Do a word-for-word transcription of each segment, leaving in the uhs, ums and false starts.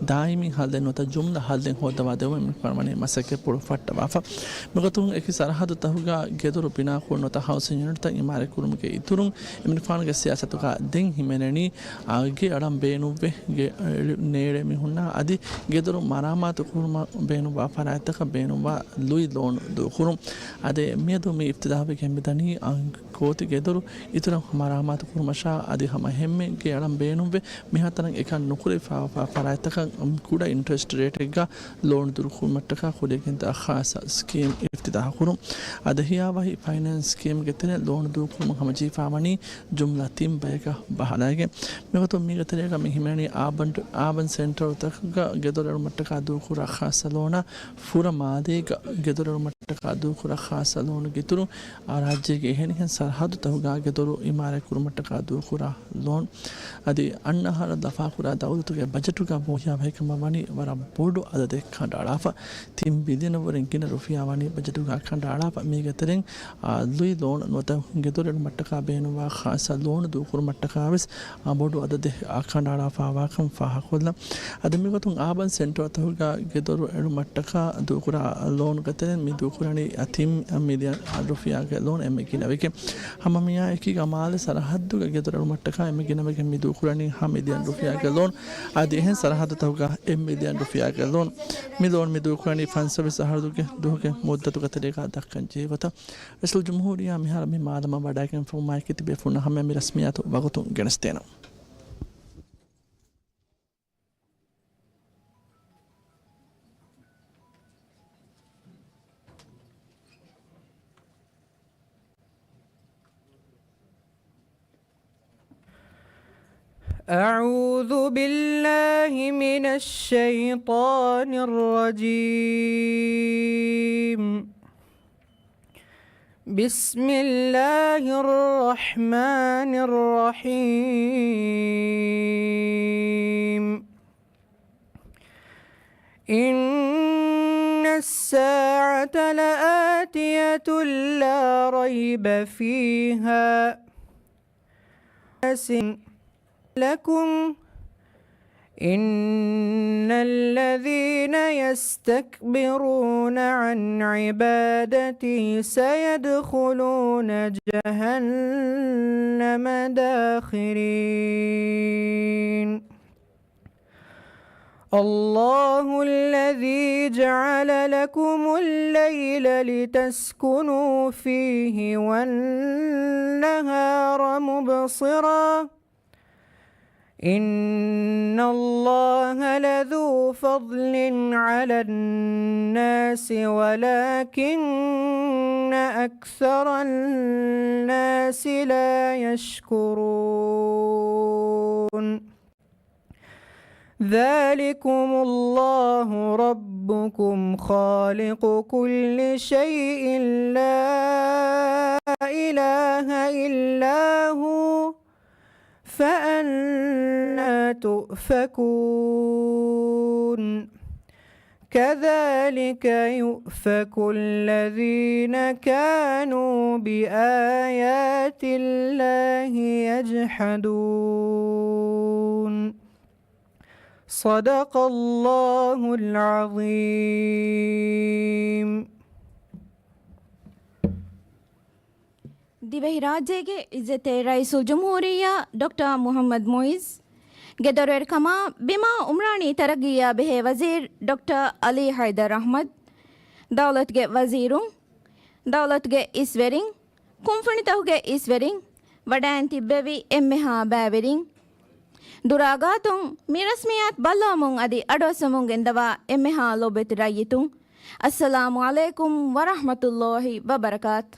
ދާއިމީ ހައްލެއް ނުވަތަ ޖުމްލަ ހައްލެއް ހޯއްދަވާ ދެއްވުމަށް އެމަނިކުފާނު ވަނީ މަސައްކަތްޕުޅު ފައްޓަވާފަ. މިގޮތުން އެކި ސަރަހައްދު ތަކުގަ ގެދޮރު ބިނާކުރުން ނުވަތަ ހައުސިން ޔުނިޓްތައް އިމާރަތްކުރުމުގެ އިތުރުން އެމަނިކުފާނުގެ ސިޔާސަތުގަ ދެން ހިމެނެނީ، އާ، ގެ އަޅަން ބޭނުންވެ ގެ ނޭޅޭ މީހުންނާ އަދި ގެދޮރު މަރާމާތު ކުރުމަށް ބޭނުންވާ ފަރާތްތަކަށް ބޭނުންވާ ލުއި ލޯނު ދޫކުރުން. އަދި މިއަދު މި އިފްތިތާހުވެގެން މިދަނީ، އާ، ގޯތި ގެދޮރު އިތުރަށް މަރާމާތު ކުރުމަށާ އަދި ހަމަ ހެންމެ ގެ އަޅަން ބޭނުންވެ މިހާތަނަށް އެކަން ނުކުރެވިފާވާ ފަރާތްތަކަށް ކުޑަ އިންޓްރެސްޓް ރޭޓެއްގަ ލޯނު ދޫކުރުމަށްޓަކާ ކުރިއަށްގެންދާ ޚާއްޞަ ސްކީމް އިފްތިތާހު ކުރުން. އަދި ހިޔާވަހި ފައިނޭންސް ސްކީމްގެ ތެރެއިން ލޯނު ދޫކުރުމަށް ހަމަޖެހިފާވަނީ ޖުމްލަ ތިން ބަޔަކަށް ބަހަލައިގެން. މިގޮތުން މީގެ ތެރޭގަ މި ހިމެނެނީ އާބަން، އާބަން ސެންޓަރުތަކުގަ ގެދޮރު އެޅުމަށްޓަކާ ދޫކުރާ ޚާއްޞަ ލޯނާ ފުރަ މާލޭގަ ގެދޮރު އެޅުމަށްޓަކާ ދޫކުރާ ޚާއްޞަ ލޯނުގެ އިތުރުން، އާ، ރާއްޖޭގެ އެހެނިހެން ސަރަހައްދުތަކުގަ ގެދޮރު އިމާރަތްކުރުމަށްޓަކާ ދޫކުރާ ލޯން. އަދި އަންނަ އަހަރަށް ލަފާކުރާ ދައުލަތުގެ ބަޖެޓުގަ ބޯހިޔާވަހިކަމަށް ވަނީ ވަރަށް ބޮޑު އަދަދެއް ކަނޑައަޅާފަ. ތިން ބިލިއަނަށްވުރެ ގިނަ ރުފިޔާ ވަނީ ބަޖެޓުގަ ކަނޑައަޅާފަ. މީގެ ތެރެއިން، އާ، ލުއި ލޯން ނުވަތަ ގެދޮރު އެޅުމަށްޓަކާ ބޭނުންވާ ޚާއްޞަ ލޯނު ދޫކުރުމަށްޓަކާ ވެސް، އާ، ބޮޑު އަދަދެއް، އާ، ކަނޑައަޅާފާވާކަން ފާހަގަކޮށްލަން. އަދި މިގޮތުން އާބަން ސެންޓަރުތަކުގަ ގެދޮރު އެޅުމަށްޓަކާ ދޫކުރާ ލޯނުގެ ތެރެއިން މި ދޫކުރަނީ ތިން މިލިއަން ރުފިޔާގެ ލޯން އެންމެ ގިނަވެގެން. ހަމަ މިއާއެކީގަ މާލެ ސަރަހައްދުގަ ގެދޮރު އެޅުމަށްޓަކާ އެންމެ ގިނަވެގެން މި ދޫކުރަނީ ހަ މިލިއަން ރުފިޔާގެ ލޯން. އަދި އެހެން ސަރަހައްދުތަކުގަ އެއް މިލިއަން ރުފިޔާގެ ލޯން. މި ލޯން މި ދޫކުރަނީ ފަންސަވީސް އަހަރުގެ ދުވަހުގެ މުއްދަތުގެ ތެރޭގަ ދައްކަން ޖެހޭ ގޮތަށް. ރައީސުލްޖުމްހޫރިއްޔާ މިހާރު މި މާލަމާ ވަޑައިގެން ފަހު މައިކެތި ބޭފުޅުންނަށް ހަމައަށް މި ރަސްމިއްޔާތު ވަގުތުން ގެނެސްދޭނަން. أعوذ بالله من الشيطان الرجيم. بسم الله الرحمن الرحيم. إن الساعة لآتية لا ريب فيها. لكم إن الذين يستكبرون عن عبادتي سيدخلون جهنم داخرين. الله الذي جعل لكم الليل لتسكنوا فيه والنهار مبصرا إن الله لذو فضل على الناس ولكن أكثر الناس لا يشكرون. ذلكم الله ربكم خالق كل شيء لا إله إلا هو فأنى تؤفكون. كذلك يؤفك الذين كانوا بآيات الله يجحدون. صدق الله العظيم. ދިވެހިރާއްޖޭގެ އިއްޒަތްތެރި ރައީސުލްޖުމްހޫރިއްޔާ ޑޮކްޓަރ މުޙައްމަދު މުޢިއްޒުގެ ދޮރުވެރިކަމާ ބިމާ އުމްރާނީ ތަރައްގީއާ ބެހޭ ވަޒީރު ޑޮކްޓަރ ޢަލީ ޙައިދަރު އަޙްމަދު، ދައުލަތުގެ ވަޒީރުން، ދައުލަތުގެ އިސްވެރިން، ކުންފުނިތަކުގެ އިސްވެރިން ވަޑައިން ތިއްބެވި އެންމެހާ ބައިވެރިން، ދުރާ ގާތުން މި ރަސްމިއްޔާތު ބައްލަވަމުން އަދި އަޑުއައްސަމުން ގެންދަވާ އެންމެހާ ލޯބިވެތި ރައްޔިތުން، އައްސަލާމު ޢަލައިކުމް ވަރަޙްމަތުﷲި ވަބަރަކާތު.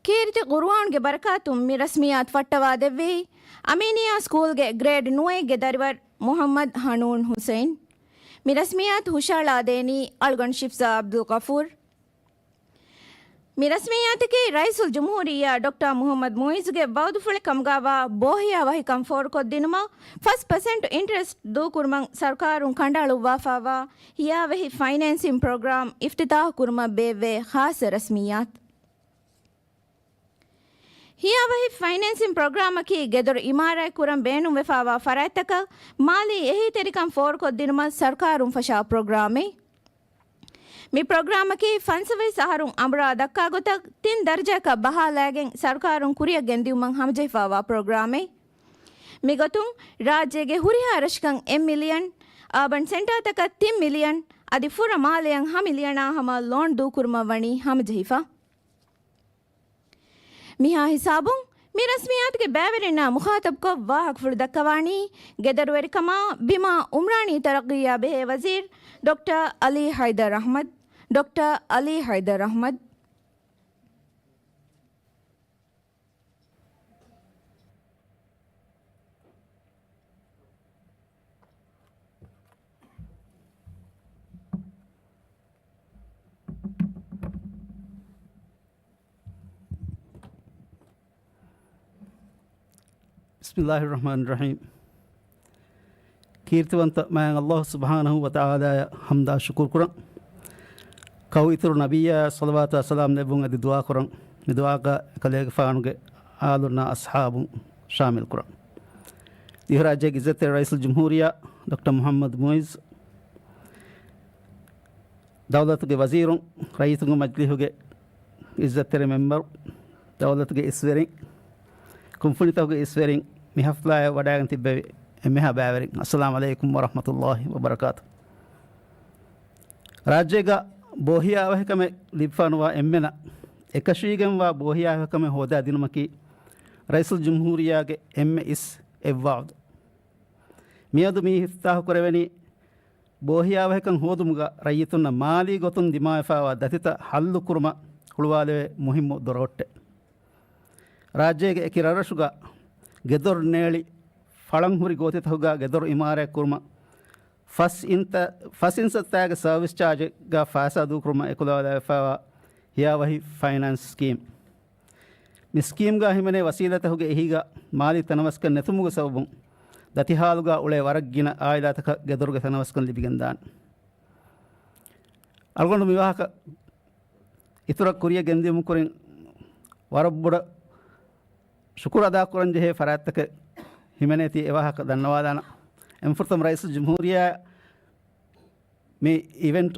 ކީރިތި ޤުރުއާންގެ ބަރަކާތުން މި ރަސްމިއްޔާތު ފައްޓަވާދެއްވީ އަމީނިއްޔާ ސްކޫލްގެ ގްރޭޑް ނުވައެއްގެ ދަރިވަރު މުޙައްމަދު ޙަނޫން ޙުސައިން. މި ރަސްމިއްޔާތު ހުށަހަޅާދޭނީ އަޅުގަނޑު ޝިފްޒާ ޢަބްދުލްޣަފޫރު. މި ރަސްމިއްޔާތަކީ ރައީސުލްޖުމްހޫރިއްޔާ ޑޮކްޓަރ މުޙައްމަދު މުޢިއްޒުގެ ވައުދުފުޅެއް ކަމުގާވާ ބޯހިޔާވަހިކަން ފޯރުކޮށްދިނުމަށް ފަސް ޕަސެންޓް އިންޓްރެސްޓް ދޫކުރުމަށް ސަރުކާރުން ކަނޑައަޅުއްވާފާވާ ހިޔާވަހި ފައިނޭންސިން ޕްރޮގްރާމް އިފްތިތާޙު ކުރުމަށް ބޭއްވޭ ޚާއްޞަ ރަސްމިއްޔާތު. ހިޔާވަހި ފައިނޭންސިން ޕްރޮގްރާމަކީ ގެދޮރު އިމާރާތް ކުރަން ބޭނުންވެފާވާ ފަރާތްތަކަށް މާލީ އެހީތެރިކަން ފޯރުކޮށްދިނުމަށް ސަރުކާރުން ފަށާ ޕްރޮގްރާމެއް. މި ޕްރޮގްރާމަކީ ފަންސަވީސް އަހަރުން އަނބުރާ ދައްކާ ގޮތަށް ތިން ދަރަޖައަކަށް ބަހާލާގެން ސަރުކާރުން ކުރިއަށް ގެންދިއުމަށް ހަމަޖެހިފާވާ ޕްރޮގްރާމެއް. މިގޮތުން ރާއްޖޭގެ ހުރިހާ ރަށަކަށް އެއް މިލިއަން، އާބަން ސެންޓާތަކަށް ތިން މިލިއަން، އަދި ފުރަ މާލެއަށް ހަ މިލިއަނާ ހަމަ ލޯން ދޫކުރުމަށް ވަނީ ހަމަޖެހިފަ. މިހާ ހިސާބުން މި ރަސްމިއްޔާތުގެ ބައިވެރިންނާ މުޚާޠަބްކޮށް ވާހަކަފުޅު ދައްކަވާނީ ގެދޮރުވެރިކަމާ ބިމާ އުމްރާނީ ތަރައްގީއާ ބެހޭ ވަޒީރު ޑޮކްޓަރ އަލީ ހައިދަރު އަޙްމަދު. ޑޮކްޓަރ އަލީ ހައިދަރު އަޙްމަދު. ބިސްމިއްލާހިއްރަޙްމާނިއްރަޙީމް. ކީރިތިވަންތަ މާތް ﷲ ސުބްޙާނަހޫ ވަތަޢާލާއަށް ޙަމްދާ ޝުކުރު ކުރަން. ކައު އިތުރު ނަބިއްޔާ ޞަލަވާތާ ސަލާމް ލެއްވުން އަދި ދުޢާ ކުރަން. މި ދުޢާގަ އެކަލޭގެފާނުގެ އާލުންނާ އަޞްޙާބުން ޝާމިލް ކުރަން. ދިވެހިރާއްޖޭގެ އިއްޒަތްތެރި ރައީސުލްޖުމްހޫރިއްޔާ ޑޮކްޓަރ މުޙައްމަދު މުޢިއްޒު، ދައުލަތުގެ ވަޒީރުން، ރައްޔިތުންގެ މަޖިލީހުގެ އިއްޒަތްތެރި މެމްބަރު، ދައުލަތުގެ އިސްވެރިން، ކުންފުނިތަކުގެ އިސްވެރިން، މި ޙަފްލާއަށް ވަޑައިގެން ތިއްބެވި އެންމެހާ ބައިވެރިން، އައްސަލާމު ޢަލައިކުމް ވަރަޙްމަތުﷲ ވަބަރަކާތު. ރާއްޖޭގަ ބޯހިޔާވަހިކަމެއް ލިބިފާނުވާ އެންމެނަށް އެކަށީގެންވާ ބޯހިޔާވަހިކަމެއް ހޯދާދިނުމަކީ ރައީސުލްޖުމްހޫރިއްޔާގެ އެންމެ އިސް އެއްވާޢުދު. މިއަދު މި އިފްތިތާޙު ކުރެވެނީ ބޯހިޔާވަހިކަން ހޯދުމުގަ ރައްޔިތުންނަށް މާލީ ގޮތުން ދިމާވެފާވާ ދަތިތައް ޙައްލުކުރުމަށް ހުޅުވާލެވޭ މުހިއްމު ދޮރަށްޓެއް. ރާއްޖޭގެ އެކި ރަށްރަށުގަ ގެދޮރު ނޭޅި ފަޅަން ހުރި ގޯތިތަކުގަ ގެދޮރު އިމާރާތް ކުރުމަށް ފަސް އިންތަ-، ފަސް އިންސައްތާގެ ސަރވިސް ޗާޖްގަ ފައިސާ ދޫކުރުމަށް އެކުލަވާލެވިފާވާ ހިޔާވަހި ފައިނޭންސް ސްކީމް. މި ސްކީމްގަ ހިމެނޭ ވަސީލަތަކުގެ އެހީގަ މާލީ ތަނަވަސްކަން ނެތުމުގެ ސަބަބުން ދަތި ހާލުގަ އުޅޭ ވަރަށް ގިނަ އާއިލާތަކަށް ގެދޮރުގެ ތަނަވަސްކަން ލިބިގެންދާނެ. އަޅުގަނޑު މި ވާހަކަ އިތުރަށް ކުރިއަށް ގެންދިޔުމުގެ ކުރިން ވަރަށް ބޮޑަށް ޝުކުރު އަދާކުރަން ޖެހޭ ފަރާތްތަކެއް ހިމެނޭތީ އެ ވާހަކަ ދަންނަވާލާނަން. އެންމެ ފުރަތަމަ ރައީސުލްޖުމްހޫރިއްޔާ މި އިވެންޓް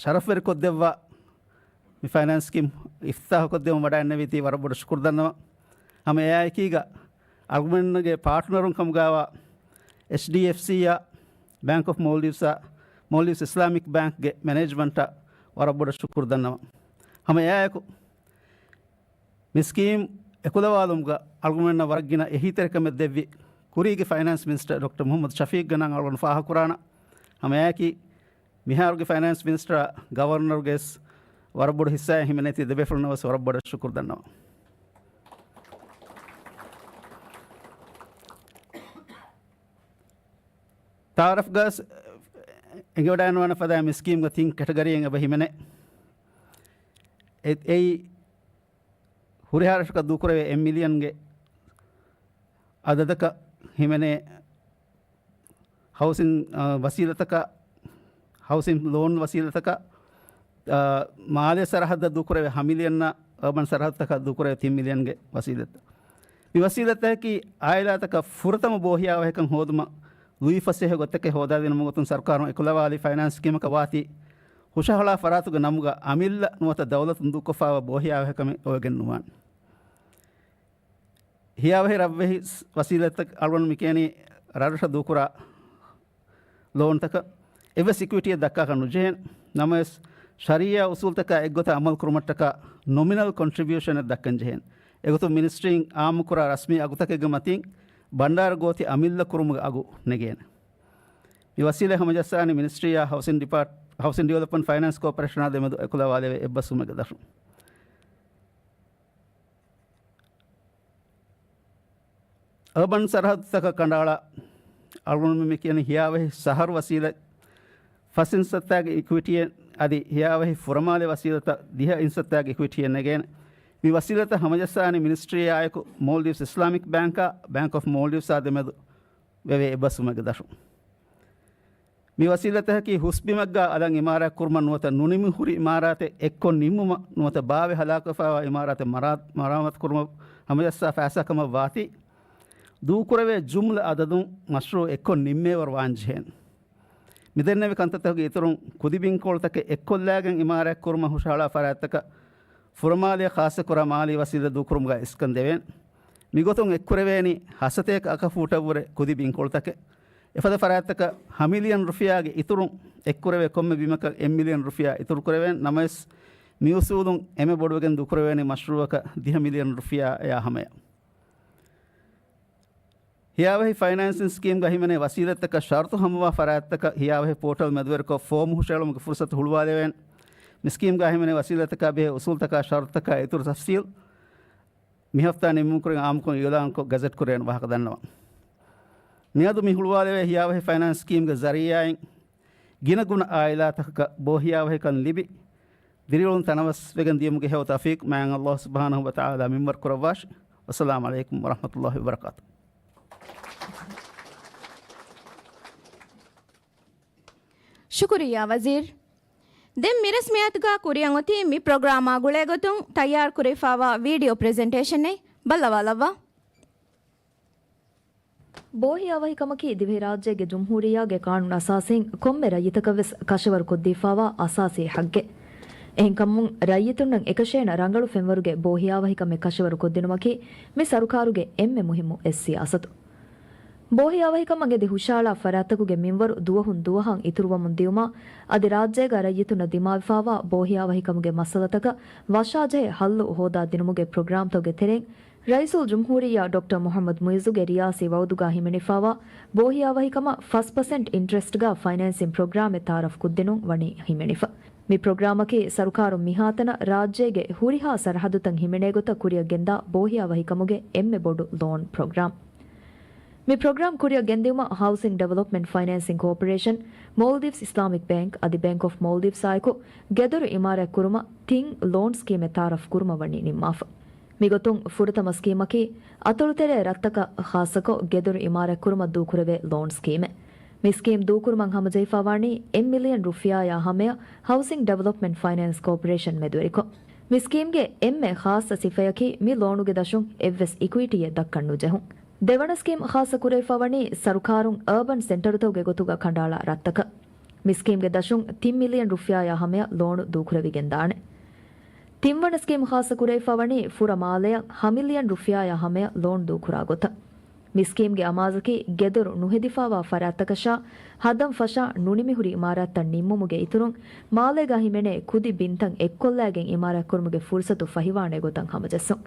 ޝަރަފްވެރިކޮށްދެއްވާ މި ފައިނޭންސް ސްކީމް އިފްތިތާޙުކޮށްދެވުން ވަޑައިންނެވީތީ ވަރަށް ބޮޑަށް ޝުކުރު ދަންނަވަން. ހަމަ އެއާއެކީގަ އަޅުގަނޑުގެ ޕާޓްނަރުން ކަމުގައިވާ އެޗްޑީއެފްސީއާ، ބޭންކް އޮފް މޯލްޑިވްސްއާ، މޯލްޑިވްސް އިސްލާމިކް ބޭންކްގެ މެނޭޖްމަންޓަށް ވަރަށް ބޮޑަށް ޝުކުރު ދަންނަވަން. ހަމަ އެއާއެކު މި ސްކީމް އެކުލަވާލުމުގަ އަޅުގަނޑުމެންނަށް ވަރަށް ގިނަ އެހީތެރިކަމެއް ދެއްވި ކުރީގެ ފައިނޭންސް މިނިސްޓަރ ޑޮކްޓަރ މުޙައްމަދު ޝަފީޤްގެ ނަން އަޅުގަނޑު ފާހަގަކުރާނަން. ހަމައެއާއެކީ މިހާރުގެ ފައިނޭންސް މިނިސްޓަރ ގަވަރނަރުގެ ވެސް ވަރަށް ބޮޑު ހިއްސާއެއް ހިމެނޭތީ ދެބޭފުޅުންނަށް ވެސް ވަރަށް ބޮޑަށް ޝުކުރު ދަންނަވަން. ތައާރަފްގަ ވެސް އެނގިވަޑައިގަންނަވާނެ ފަދައިން މި ސްކީމްގަ ތިން ކެޓަގަރީއެއް އެބަ ހިމެނޭ. އެ-، އެއީ ހުރިހާ ރަށަކަށް ދޫކުރެވޭ އެއް މިލިއަންގެ އަދަދަކަށް ހިމެނޭ ހައުސިން، އާ، ވަސީލަތަކަށް، ހައުސިން ލޯން ވަސީލަތަކަށް، އާ، މާލޭ ސަރަހައްދަށް ދޫކުރެވޭ ހަ މިލިއަން، އާބަން ސަރަހައްދުތަކަށް ދޫކުރެވޭ ތިން މިލިއަންގެ ވަސީލަތް. މި ވަސީލަތަކީ އާއިލާތަކަށް ފުރަތަމަ ބޯހިޔާވަހިކަން ހޯދުމަށް ލުއިފަސޭހަ ގޮތެކޭ ހޯދާދިނުމުގެ ގޮތުން ސަރުކާރުން އެކުލަވާލި ފައިނޭންސް ސްކީމަކަށް ވާތީ ހުށަހަޅާ ފަރާތުގެ ނަމުގަ އަމިއްލަ ނުވަތަ ދައުލަތުން ދޫކޮށްފާވާ ބޯހިޔާވަހިކަމެއް އޮވެގެން ނުވާނެ. ހިޔާވަހި ރަށްވެހި ވަސީލަތްތައް އަޅުގަނޑު މިކިޔަނީ ރަށްރަށަށް ދޫކުރާ ލޯންތަކަށް އެއްވެސް އިކުއިޓީއެއް ދައްކާކަށް ނުޖެހޭނެ. ނަމަވެސް، ޝަރީޢާ އުސޫލްތަކާ އެއްގޮތަށް އަމަލު ކުރުމަށްޓަކާ ނޮމިނަލް ކޮންޓްރިބިއުޝަނެއް ދައްކަން ޖެހޭނެ. އެގޮތުން މިނިސްޓްރީން އާއްމުކުރާ ރަސްމީ އަގުތަކެއްގެ މަތިން ބަންޑާރަ ގޯތި އަމިއްލަ ކުރުމުގެ އަގު ނެގޭނެ. މި ވަސީލަތް ހަމަޖައްސާނީ މިނިސްޓްރީއާ ހައުސިން ޑިޕާޓް-، ހައުސިން ޑިވެލޮޕްމަންޓް ފައިނޭންސް ކޯޕަރޭޝަނާ ދެމެދު އެކުލަވާލެވޭ އެއްބަސްވުމެއްގެ ދަށުން. އާބަން ސަރަހައްދުތަކަށް ކަނޑައަޅާ، އަޅުގަނޑުމެން މި ކިޔަނީ ހިޔާވަހި ސަހަރު ވަސީލަތް ފަސް އިންސައްތާގެ އިކުއިޓީއެއް އަދި ހިޔާވަހި ފުރަމާލެ ވަސީލަތަށް ދިހަ އިންސައްތާގެ އިކުއިޓީއެއް ނެގޭނެ. މި ވަސީލަތަށް ހަމަޖައްސާނީ މިނިސްޓްރީއާއެކު މޯލްޑިވްސް އިސްލާމިކް ބޭންކާ، ބޭންކް އޮފް މޯލްޑިވްސްއާ ދެމެދު ވެވޭ އެއްބަސްވުމެއްގެ ދަށުން. މި ވަސީލަތަކީ ހުސްބިމެއްގާ އަލަށް އިމާރާތް ކުރުމަށް ނުވަތަ ނުނިމި ހުރި އިމާރާތެއް އެއްކޮށް ނިންމުމަށް ނުވަތަ ބާވެ ހަލާކުވެފައިވާ އިމާރާތެއް މަރާ-، މަރާމާތު ކުރުމަށް ހަމަޖައްސާ ފައިސާ ކަމަށް ވާތީ، ދޫކުރެވޭ ޖުމްލަ އަދަދުން މަޝްރޫއު އެއްކޮށް ނިންމޭވަރު ވާންޖެހޭނެ. މިދެންނެވި ކަންތައްތަކުގެ އިތުރުން، ކުދި ބިންކޮޅުތަކެއް އެއްކޮށްލާގެން އިމާރާތް ކުރުމަށް ހުށަހަޅާ ފަރާތްތަކަށް ފުރަމާލެ ޚާއްޞަކުރާ މާލީ ވަސީލަތް ދޫކުރުމުގައި އިސްކަން ދެވޭނެ. މިގޮތުން އެއްކުރެވޭނީ ހަސަތޭކަ އަކަފޫޓަށްވުރެ ކުދި ބިންކޮޅުތަކެއް. އެފަދަ ފަރާތްތަކަށް ހަމިލިޔަން ރުފިޔާގެ އިތުރުން އެއްކުރެވޭ ކޮންމެ ބިމަކަށް އެއް މިލިޔަން ރުފިޔާ އިތުރުކުރެވޭނެ. ނަމަވެސް، މިއުސޫލުން އެންމެ ބޮޑުވެގެން ދޫކުރެވޭނީ މަޝްރޫއަކަށް ދިހަ މިލިޔަން ރުފިޔާއާ ހަމަޔަށް. ހިޔާވަހި ފައިނޭންސިން ސްކީމްގަ ހިމެނޭ ވަސީލަތްތަކަށް ޝަރުތު ހަމަވާ ފަރާތްތަކަށް ހިޔާވަހި ޕޯޓަލް މެދުވެރިކޮށް ފޯމު ހުށައެޅުމުގެ ފުރުސަތު ހުޅުވާލެވޭނެ. މި ސްކީމްގަ ހިމެނޭ ވަސީލަތްތަކާ ބެހޭ އުސޫލުތަކާ ޝަރުތުތަކާ އިތުރު ތަފްސީލް މި ހަފްތާ ނިމުމުގެ ކުރިން އާއްމުކޮށް އިއުލާންކޮށް ގަޒެޓް ކުރެވޭނެ ވާހަކަ ދަންނަވަން. މިއަދު މި ހުޅުވާލެވޭ ހިޔާވަހި ފައިނޭންސް ސްކީމްގެ ޒަރީއާއިން ގިނަގުނަ އާއިލާތަކަކަށް ބޯހިޔާވަހިކަން ލިބި، ދިރިއުޅުން ތަނަވަސްވެގެން ދިޔުމުގެ ހެޔޮ ތައުފީޤު މާތް ﷲ ސުބްޙާނަހޫ ވަތަޢާލާ މިންވަރު ކުރައްވާށި. ވައްސަލާމް ޢަލައިކުމް ވަރަޙްމަތުﷲ ވަބަރަކާތު. ޝުކުރިއްޔާ ވަޒީރު. ދެން މި ރަސްމިއްޔާތުގާ ކުރިއަށް އޮތީ މި ޕްރޮގްރާމާ ގުޅޭގޮތުން ތައްޔާރު ކުރެވިފާވާ ވީޑިއޯ ޕްރެޒެންޓޭޝަނެއް ބައްލަވާލައްވާ. ބޯހިޔާވަހިކަމަކީ ދިވެހިރާއްޖޭގެ ޖުމްހޫރިއްޔާގެ ޤާނޫނު އަސާސީން ކޮންމެ ރައްޔިތަކަށްވެސް ކަށަވަރު ކޮށްދީފާވާ އަސާސީ ޙައްޤެއް. އެހެންކަމުން، ރައްޔިތުންނަށް އެކަށޭނަ ރަނގަޅު ފެންވަރުގެ ބޯހިޔާވަހިކަމެއް ކަށަވަރު ކޮށްދިނުމަކީ މި ސަރުކާރުގެ އެންމެ މުހިއްމު އެއް ސިޔާސަތު. ބޯހިޔާވަހިކަމަށް އެދި ހުށައަޅާ ފަރާތްތަކުގެ މިންވަރު ދުވަހުން ދުވަހަށް އިތުރުވަމުން ދިޔުމާ، އަދި ރާއްޖޭގަ ރައްޔިތުންނަށް ދިމާވެފާވާ ބޯހިޔާވަހިކަމުގެ މައްސަލަތަކަށް ވަށާޖެހޭ ޙައްލު ހޯދާދިނުމުގެ ޕްރޮގްރާމްތަކުގެ ތެރެއިން، ރައީސުލްޖުމްހޫރިއްޔާ ޑޮކްޓަރ މުޙައްމަދު މުޢިއްޒުގެ ރިޔާސީ ވައުދުގާ ހިމެނިފާވާ ބޯހިޔާވަހިކަމަށް ފަސް ޕަސެންޓް އިންޓްރެސްޓްގާ ފައިނޭންސިން ޕްރޮގްރާމެއް ތައާރަފް ކޮށްދިނުން ވަނީ ހިމެނިފަ. މި ޕްރޮގްރާމަކީ ސަރުކާރުން މިހާތަނަށް ރާއްޖޭގެ ހުރިހާ ސަރަހައްދުތައް ހިމެނޭ ގޮތަށް ކުރިއަށް ގެންދާ ބޯހިޔާވަހިކަމުގެ އެންމެ ބޮޑު ލޯން ޕްރޮގްރާމް. މި ޕްރޮގްރާމް ކުރިއަށް ގެންދިއުމަށް ހައުސިން ޑިވެލޮޕްމަންޓް ފައިނޭންސިން ކޯޕަރޭޝަން، މޯލްޑިވްސް އިސްލާމިކް ބޭންކް އަދި ބޭންކް އޮފް މޯލްޑިވްސްއާއެކު ގެދޮރު އިމާރާތް ކުރުމަށް ތިން ލޯން ސްކީމެއް ތައާރަފް ކުރުމަށް ވަނީ ނިންމާފަ. މިގޮތުން ފުރަތަމަ ސްކީމަކީ އަތޮޅުތެރޭ ރަށްތަކަށް ޚާއްޞަކޮށް ގެދޮރު އިމާރާތް ކުރުމަށް ދޫކުރެވޭ ލޯން ސްކީމެއް. މި ސްކީމް ދޫކުރުމަށް ހަމަޖެހިފާވާނީ އެއް މިލިޔަން ރުފިޔާއާ ހަމަޔަށް ހައުސިން ޑިވެލޮޕްމަންޓް ފައިނޭންސް ކޯޕަރޭޝަން މެދުވެރިކޮށް. މި ސްކީމްގެ އެންމެ ޚާއްޞަ ސިފަޔަކީ މި ލޯނުގެ ދަށުން އެއްވެސް އިކުއިޓީއެއް ދައްކަން ނުޖެހުން. ދެވަނަ ސްކީމް ޚާއްޞަ ކުރެވިފާވަނީ ސަރުކާރުން އަރބަން ސެންޓަރުތަކުގެ ގޮތުގަ ކަނޑައަޅާ ރަށްތަކަށް. މި ސްކީމްގެ ދަށުން ތިން މިލިޔަން ރުފިޔާއާ ހަމަޔަށް ލޯނު ދޫކުރެވިގެންދާނެ. ތިންވަނަ ސްކީމް ޚާއްޞަ ކުރެވިފާވަނީ ފުރަ މާލެއަށް ހަ މިލިޔަން ރުފިޔާއާ ހަމަޔަށް ލޯން ދޫކުރާ ގޮތަށް. މި ސްކީމްގެ އަމާޒަކީ ގެދޮރު ނުހެދިފާވާ ފަރާތްތަކަށާ ހަދަން ފަށާ ނުނިމިހުރި އިމާރާތްތައް ނިންމުމުގެ އިތުރުން، މާލޭގާ ހިމެނޭ ކުދި ބިންތައް އެއްކޮށްލާގެން އިމާރާތްކުރުމުގެ ފުރުސަތު ފަހިވާނޭ ގޮތަށް ހަމަޖެއްސުން.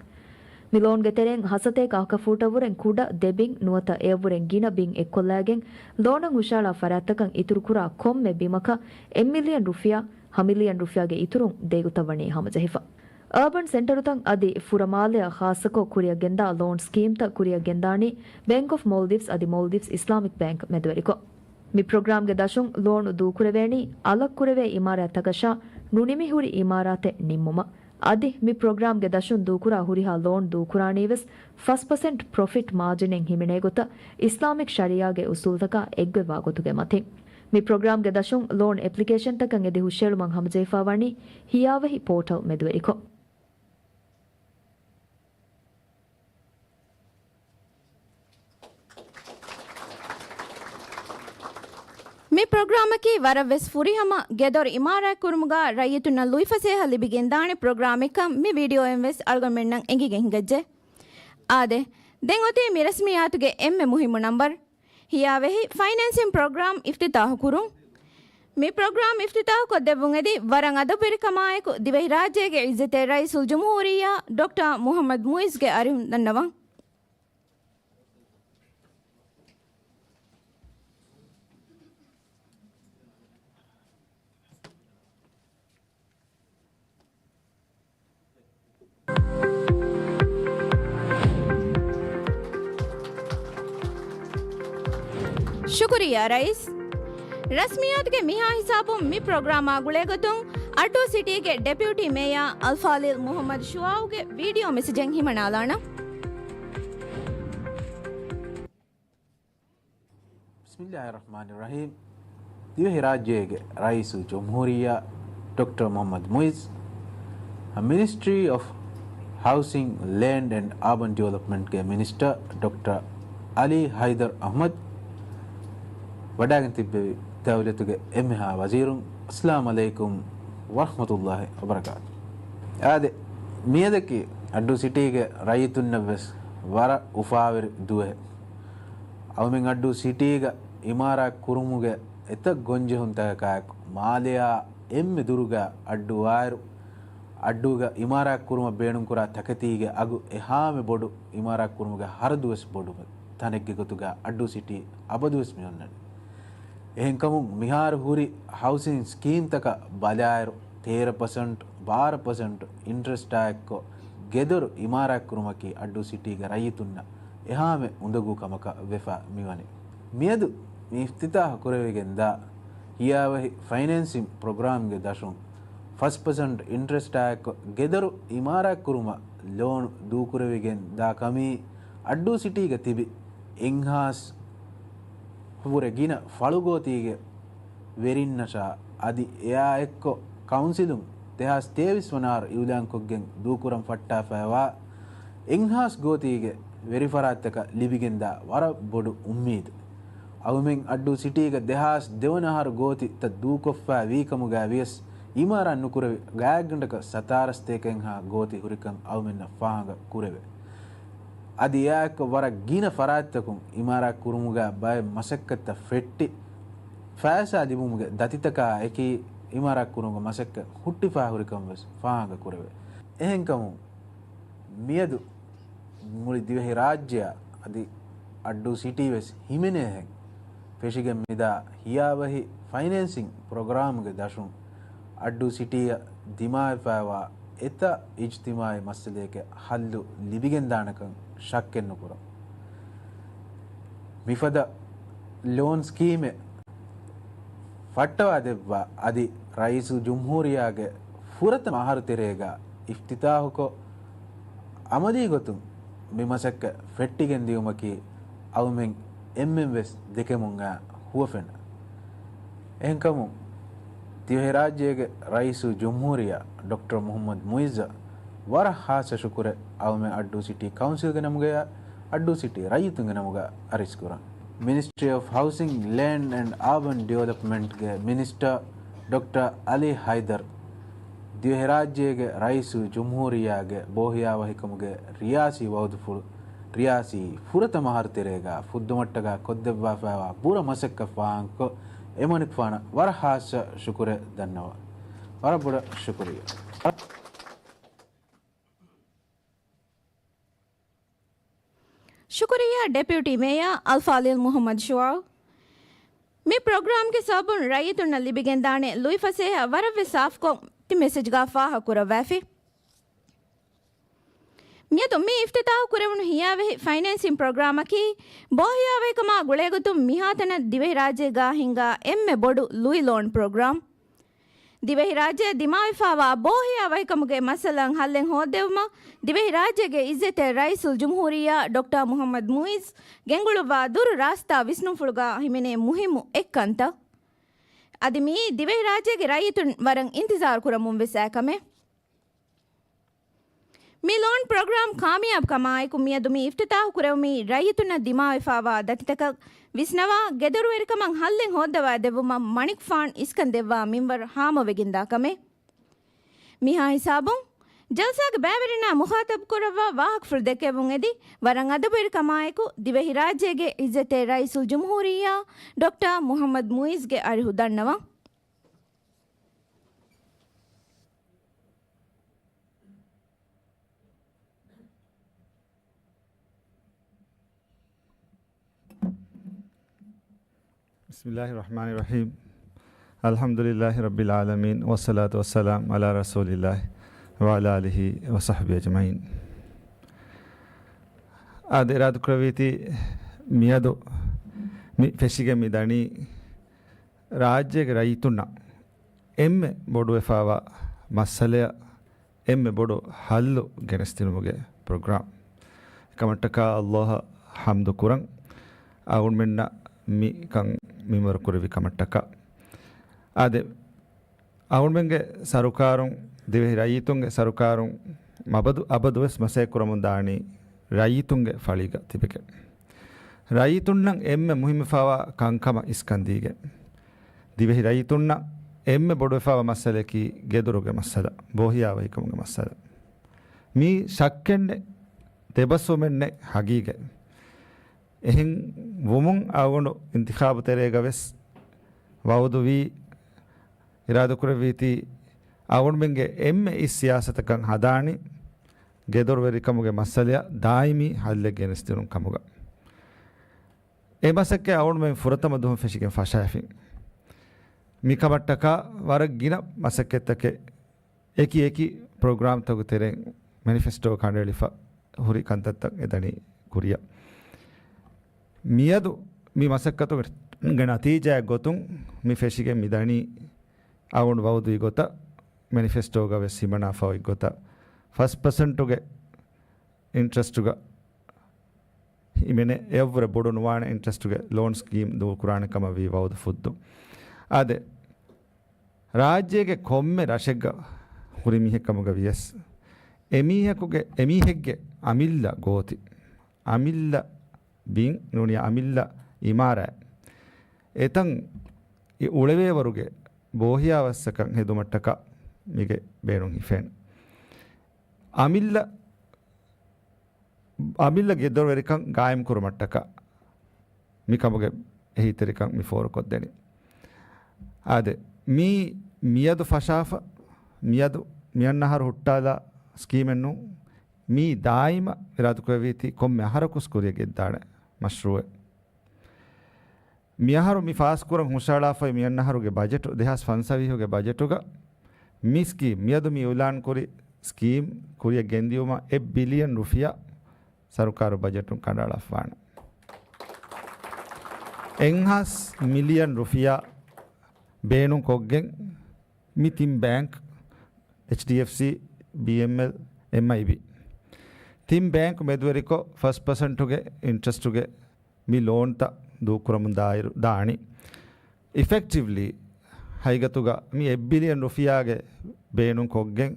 މި ލޯންގެ ތެރެއިން ހަސަތޭކަ އަކަފޫޓަށްވުރެން ކުޑަ ދެ ބިން ނުވަތަ އެއަށްވުރެން ގިނަ ބިން އެއްކޮށްލާގެން ލޯނަށް ހުށައަޅާ ފަރާތްތަކަށް އިތުރުކުރާ ކޮންމެ ބިމަކަށް އެއް މިލިޔަން ރުފިޔާ، ހަ މިލިޔަން ރުފިޔާގެ އިތުރުން ދޭގޮތަށް ވަނީ ހަމަޖެހިފަ. އަރބަން ސެންޓަރުތައް އަދި ފުރަ މާލެއަށް ޚާއްޞަކޮށް ކުރިއަށް ގެންދާ ލޯން ސްކީމްތައް ކުރިއަށް ގެންދާނީ ބޭންކް އޮފް މޯލްޑިވްސް އަދި މޯލްޑިވްސް އިސްލާމިކް ބޭންކް މެދުވެރިކޮށް. މި ޕްރޮގްރާމްގެ ދަށުން ލޯނު ދޫކުރެވޭނީ އަލަށް ކުރެވޭ އިމާރާތްތަކަށާ ނުނިމިހުރި އިމާރާތެއް ނިންމުމަށް. އަދި މި ޕްރޮގްރާމްގެ ދަށުން ދޫކުރާ ހުރިހާ ލޯން ދޫކުރާނީވެސް ފަސް ޕަސެންޓް ޕްރޮފިޓް މާޖިނެއް ހިމެނޭ ގޮތަށް އިސްލާމިކް ޝަރީއާގެ އުސޫލުތަކާ އެއްގޮތްވާ ގޮތުގެ މަތިން. މި ޕްރޮގްރާމްގެ ދަށުން ލޯން އެޕްލިކޭޝަންތަކަށް އެދި ހުށައެޅުމަށް ހަމަޖެހިފާވަނީ ހިޔާވަހި ޕޯޓަލް މެދުވެރިކޮށް. މި ޕްރޮގްރާމަކީ ވަރަށްވެސް ފުރިހަމަ ގެދޮރު އިމާރާތް ކުރުމުގާ ރައްޔިތުންނަށް ލުއިފަސޭހަ ލިބިގެންދާނެ ޕްރޮގްރާމެއްކަން މި ވީޑިއޯއިން ވެސް އަޅުގަނޑުމެންނަށް އެނގިގެން ހިނގައްޖެ. އާދެ، ދެން އޮތީ މި ރަސްމިއްޔާތުގެ އެންމެ މުހިއްމު ނަންބަރު. ހިޔާވަހި ފައިނޭންސިން ޕްރޮގްރާމް އިފްތިތާހު ކުރުން. މި ޕްރޮގްރާމް އިފްތިތާހު ކޮށްދެއްވުން އެދި ވަރަށް އަދަބުވެރިކަމާއެކު ދިވެހިރާއްޖޭގެ އިއްޒަތްތެރި ރައީސުލްޖުމްހޫރިއްޔާ ޑޮކްޓަރ މުޙައްމަދު މުޢިއްޒުގެ އަރިހުން ދަންނަވަން. ޝުކުރިއްޔާ ރައީސް. ރަސްމިއްޔާތުގެ މިހާ ހިސާބުން މި ޕްރޮގްރާމާ ގުޅޭގޮތުން އައްޑޫ ސިޓީގެ ޑެޕިއުޓީ މޭޔާ އަލްފާޟިލް މުޙައްމަދު ޝުޢާއުގެ ވީޑިއޯ މެސެޖެއް ހިމަނާލާނަން. بسم الله الرحمن الرحيم. ދިވެހިރާއްޖޭގެ ރައީސުލްޖުމްހޫރިއްޔާ ޑޮކްޓަރ މުޙައްމަދު މުޢިއްޒު، މިނިސްޓްރީ އޮފް ހައުސިން، ލޭންޑް އެންޑް އާބަން ޑިވެލޮޕްމަންޓްގެ މިނިސްޓަރ ޑޮކްޓަރ އަލީ ހައިދަރު އަޙްމަދު، ވަޑާގެން ތިއްބެވި ދައުލަތުގެ އެންމެހާ ވަޒީރުން، އައްސަލާމު ޢަލައިކުމް ވަރަޙްމަތުﷲ ވަބަރަކާތު. އާދެ، މިއަދަކީ އައްޑޫ ސިޓީގެ ރައްޔިތުންނަށްވެސް ވަރަށް އުފާވެރި ދުވަހެއް. އަޅުމެން އައްޑޫ ސިޓީގަ އިމާރާތް ކުރުމުގެ އެތައް ގޮންޖެހުންތަކަކާއެކު، މާލެއާ އެންމެ ދުރުގަ އައްޑޫ އާއިރު، އައްޑޫގަ އިމާރާތް ކުރުމަށް ބޭނުންކުރާ ތަކެތީގެ އަގު އެހާމެ ބޮޑު، އިމާރާތް ކުރުމުގެ ހަރަދުވެސް ބޮޑު ތަނެއްގެ ގޮތުގަ އައްޑޫ ސިޓީ އަބަދުވެސް މި އޮންނަނީ. އެހެންކަމުން މިހާރު ހުރި ހައުސިން ސްކީމްތަކަށް ބަލާއިރު، ތޭރަ ޕަސެންޓް، ބާރަ ޕަސެންޓް އިންޓްރެސްޓާ އެއްކޮށް، ގެދޮރު އިމާރާތްކުރުމަކީ އައްޑޫ ސިޓީގެ ރައްޔިތުންނަށް އެހާމެ އުނދަގޫ ކަމަކަށް ވެފަ މިވަނީ. މިއަދު މި އިފްތިތާޙު ކުރެވިގެންދާ ހިޔާވަހި ފައިނޭންސިން ޕްރޮގްރާމްގެ ދަށުން ފަސް ޕަސެންޓް އިންޓްރެސްޓާ އެއްކޮށް، ގެދޮރު އިމާރާތްކުރުމަށް ލޯނު ދޫކުރެވިގެން ދާ ކަމީ، އައްޑޫ ސިޓީގަ ތިބި އެއްހާސް ވުރެ ގިނަ ފަޅުގޯތީގެ ވެރިންނަށާ އަދި އެއާ އެއްކޮށް ކައުންސިލުން ދެހާސް ތޭވީސް ވަނަ އަހަރު އިއުލާންކޮށްގެން ދޫކުރަން ފައްޓާފައިވާ އެއްހާސް ގޯތީގެ ވެރިފަރާތްތަކަށް ލިބިގެންދާ ވަރަށް ބޮޑު އުއްމީދެއް. އަޅުމެން އައްޑޫ ސިޓީގަ ދެހާސް ދެވަނަ އަހަރު ގޯތިތައް ދޫކޮށްފައި ވީ ކަމުގައި ވިޔަސް، އިމާރާތް ނުކުރެވި ގާތްގަނޑަކަށް ސަތާރަ ސަތޭކައެއްހާ ގޯތި ހުރިކަން އަޅުމެންނަށް ފާހަގަ ކުރެވޭ. އަދި އެއާއެއްކޮ ވަރަށް ގިނަ ފަރާތްތަކުން އިމާރާތް ކުރުމުގަ ބައެއް މަސައްކަތްތައް ފެއްޓި، ފައިސާ ލިބުމުގެ ދަތިތަކާ އެކީ އިމާރާތް ކުރުމުގެ މަސައްކަތް ހުއްޓިފަ ހުރިކަން ވެސް ފާހަގަ ކުރެވޭ. އެހެންކަމުން މިއަދު މުޅި ދިވެހި ރާއްޖެއާ އަދި އައްޑޫ ސިޓީ ވެސް ހިމެނޭހެން ފެށިގެން މިދާ ހިޔާވަހި ފައިނޭންސިން ޕްރޮގްރާމްގެ ދަށުން އައްޑޫ ސިޓީއަށް ދިމާވެފައިވާ އެތައް އިޖްތިމާޢީ މައްސަލައެކޭ ހައްލު ލިބިގެންދާނެކަން ޝައްކެއްނުކުރަން. މިފަދަ ލޯން ސްކީމެއް ފައްޓަވާ ދެއްވާ އަދި ރައީސުލްޖުމްހޫރިއްޔާގެ ފުރަތަމަ އަހަރު ތެރޭގަ އިފްތިތާޙުކޮށް، އަމަލީ ގޮތުން މި މަސައްކަތް ފެއްޓިގެން ދިޔުމަކީ އަޅުމެން އެންމެން ވެސް ދެކެމުން އައި ހުވަފެން. އެހެންކަމުން، ދިވެހިރާއްޖޭގެ ރައީސުލްޖުމްހޫރިއްޔާ ޑޮކްޓަރ މުޙައްމަދު މުޢިއްޒަށް ވަރަށް ޚާއްޞަ ޝުކުރެއް އަޅުމެން އައްޑޫ ސިޓީ ކައުންސިލްގެ ނަމުގަޔާ، އައްޑޫ ސިޓީ ރައްޔިތުންގެ ނަމުގަ އަރިސްކުރަން. މިނިސްޓްރީ އޮފް ހައުސިން، ލޭންޑް އެންޑް އާބަން ޑިވެލޮޕްމަންޓްގެ މިނިސްޓަރ ޑޮކްޓަރ އަލީ ހައިދަރު، ދިވެހިރާއްޖޭގެ ރައީސުލްޖުމްހޫރިއްޔާގެ ބޯހިޔާވަހިކަމުގެ ރިޔާސީ ވައުދުފުޅު، ރިޔާސީ ފުރަތަމަ އަހަރު ތެރޭގަ ފުއްދުމަށްޓަކާ ކޮށްދެއްވާފައިވާ ބުރަ މަސައްކަތް ފާހަގަކޮށް، އެމަނިކުފާނަށް ވަރަށް ޚާއްޞަ ޝުކުރެއް ދަންނަވަން. ވަރަށް ބޮޑަށް ޝުކުރިއްޔާ. ޝުކުރިއްޔާ ޑެޕިއުޓީ މޭޔާ އަލްފާޟިލް މުޙައްމަދު ޝުޢައުބް. މި ޕްރޮގްރާމްގެ ސަބަބުން ރައްޔިތުންނަށް ލިބިގެންދާނެ ލުއިފަސޭހަ ވަރަށްވެސް ސާފުކޮށް ތި މެސެޖްގަ ފާހަގަ ކުރައްވައިފި. މިއަދު މި އިފްތިތާޙު ކުރެވުނު ހިޔާވެހި ފައިނޭންސިން ޕްރޮގްރާމަކީ، ބޯހިޔާވަހިކަމާ ގުޅޭގޮތުން މިހާތަނަށް ދިވެހިރާއްޖޭގަ ހިންގާ އެންމެ ބޮޑު ލުއި ލޯން ޕްރޮގްރާމް. ދިވެހިރާއްޖެ ދިމާވެފައިވާ ބޯހިޔާވަހިކަމުގެ މައްސަލައަށް ހައްލެއް ހޯއްދެވުމަށް، ދިވެހިރާއްޖޭގެ އިއްޒަތްތެރި ރައީސުލްޖުމްހޫރިއްޔާ ޑޮކްޓަރ މުޙައްމަދު މުޢިއްޒު ގެންގުޅުއްވާ ދުރު ރާސްތާ ވިސްނުންފުޅުގަ ހިމެނޭ މުހިއްމު އެއްކަންތައް. އަދި މިއީ ދިވެހިރާއްޖޭގެ ރައްޔިތުން ވަރަށް އިންތިޒާރު ކުރަމުން ވެސް އައި ކަމެއް. މި ލޯން ޕްރޮގްރާމް ކާމިޔާބު ކަމާއެކު، މިއަދު މި އިފްތިތާޙު ކުރެވުމީ ރައްޔިތުންނަށް ދިމާވެފައިވާ ދަތިތަކަށް ވިސްނަވާ، ގެދޮރުވެރިކަމަށް ހައްލެއް ހޯއްދަވާދެއްވުމަށް މަނިކުފާނު އިސްކަން ދެއްވާ މިންވަރު ހާމަވެގެންދާ ކަމެއް. މިހާ ހިސާބުން، ޖަލްސާގެ ބައިވެރިންނާ މުޚާތަބު ކުރައްވާ ވާހަކަފުޅު ދެކެވުން އެދި، ވަރަށް އަދަބުވެރި ކަމާއެކު، ދިވެހިރާއްޖޭގެ އިއްޒަތްތެރި ރައީސުލްޖުމްހޫރިއްޔާ ޑޮކްޓަރ މުޙައްމަދު މުޢިއްޒުގެ އަރިހު ދަންނަވަން. بسم الله الرحمن الرحيم. الحمد لله رب العالمين، والصلاة والسلام على رسول الله وعلى آله وصحبه أجمعين. އާދެ، އިރާދަކުރެއްވީތީ މިއަދު މި ފެށިގެން މި ދަނީ ރާއްޖޭގެ ރައްޔިތުންނަށް އެންމެ ބޮޑުވެފައިވާ މައްސަލައަށް އެންމެ ބޮޑު ހައްލު ގެނެސްދިނުމުގެ ޕްރޮގްރާމް. އެކަމަށްޓަކާ ﷲ އަށް ޙަމްދު ކުރަން، އަޅުގަނޑުމެންނަށް މިކަން މިންވަރު ކުރެއްވި ކަމަށްޓަކާ. އާދެ، އަޅުމެންގެ ސަރުކާރުން، ދިވެހި ރައްޔިތުންގެ ސަރުކާރުން މަބަދު، އަބަދުވެސް މަސައްކަތް ކުރަމުން ދާނީ ރައްޔިތުންގެ ފަޅިގަ ތިބެގެން. ރައްޔިތުންނަށް އެންމެ މުހިއްމުވެފައިވާ ކަންކަމަށް އިސްކަން ދީގެން. ދިވެހި ރައްޔިތުންނަށް އެންމެ ބޮޑުވެފައިވާ މައްސަލައަކީ ގެދޮރުގެ މައްސަލަ، ބޯހިޔާވަހިކަމުގެ މައްސަލަ. މީ ޝައްކެއް ނެތް، ދެބަސްވުމެއް ނެތް، ހަގީގަތް. އެހެން ވުމުން އަޅުގަނޑު އިންތިޚާބު ތެރޭގަ ވެސް ވައުދުވީ، އިރާދަކުރެއްވީތީ، އަޅުގަނޑުމެންގެ އެންމެ އިސް ސިޔާސަތަކަށް ހަދާނީ ގެދޮރުވެރިކަމުގެ މައްސަލައަށް ދާއިމީ ހައްލެއް ގެނެސްދިނުން ކަމުގަ. އެ މަސައްކަތް އަޅުގަނޑުމެން ފުރަތަމަ ދުވަހުން ފެށިގެން ފަށައިފިން. މިކަމަށްޓަކާ ވަރަށް ގިނަ މަސައްކަތްތަކެއް އެކި އެކި ޕްރޮގްރާމްތަކުގެ ތެރެއިން މެނިފެސްޓޯ ކަނޑައެޅިފަ ހުރި ކަންތައްތައް އެދަނީ ކުރިއަށް. މިއަދު މި މަސައްކަތުގެ ނަތީޖާއެއް ގޮތުން މި ފެށިގެން މިދަނީ އަޅުގަނޑު ވައުދުވި ގޮތަށް، މެނިފެސްޓޯގަ ވެސް ހިމަނާފަ އޮތް ގޮތަށް، ފަސް ޕަސެންޓުގެ އިންޓްރެސްޓުގަ ހިމެނޭ އެއަށްވުރެ ބޮޑު ނުވާނެ އިންޓްރެސްޓުގެ ލޯން ސްކީމް ދޫކުރާނެ ކަމަށް ވީ ވައުދު ފުއްދުން. އާދެ، ރާއްޖޭގެ ކޮންމެ ރަށެއްގަ ހުރި މީހެއް ކަމުގަ ވިޔަސް، އެމީހަކުގެ، އެމީހެއްގެ އަމިއްލަ ގޯތި، އަމިއްލަ ބިން ނޫނީ އަމިއްލަ އިމާރާތް، އެތަން އި އުޅެވޭވަރުގެ ބޯހިޔާވައްސަކަށް ހެދުމަށްޓަކާ މީގެ ބޭނުން ހިފޭނެ. އަމިއްލަ އަމިއްލަ ގެދޮރުވެރިކަން ގާއިމްކުރުމަށްޓަކާ މިކަމުގެ އެހީތެރިކަން މި ފޯރުކޮށްދެނީ. އާދެ، މީ މިއަދު ފަށާފަ، މިއަދު މިއަންނަ އަހަރު ހުއްޓާލާ ސްކީމެއް ނޫން. މީ ދާއިމަށް އިރާދަކުރެއްވީތީ ކޮންމެ އަހަރަކުސް ކުރިއަށް ގެންދާނެ މަޝްރޫއެއް. މިއަހަރު މި ފާސްކުރަން ހުށައަޅާފައި މިއަންނަ އަހަރުގެ ބަޖެޓު، ދެހާސް ފަންސަވީހުގެ ބަޖެޓުގަ މި ސްކީމް، މިއަދު މި އިއުލާންކުރި ސްކީމް ކުރިއަށް ގެންދިއުމަށް އެއް ބިލިއަން ރުފިޔާ ސަރުކާރު ބަޖެޓުން ކަނޑައަޅާފާނެ. އެއްހާސް މިލިއަން ރުފިޔާ ބޭނުން ކޮށްގެން މި ތިން ބޭންކް، އެޗްޑީއެފްސީ، ބީއެމްއެލް، އެމްއައިބީ، ތިން ބޭންކް މެދުވެރިކޮށް ފަސް ޕަސެންޓުގެ އިންޓްރެސްޓުގެ މި ލޯންތައް ދޫކުރަމުން ދާއިރު ދާނީ. އިފެކްޓިވްލީ ހަގީގަތުގަ މި އެއް ބިލިއަން ރުފިޔާގެ ބޭނުން ކޮށްގެން،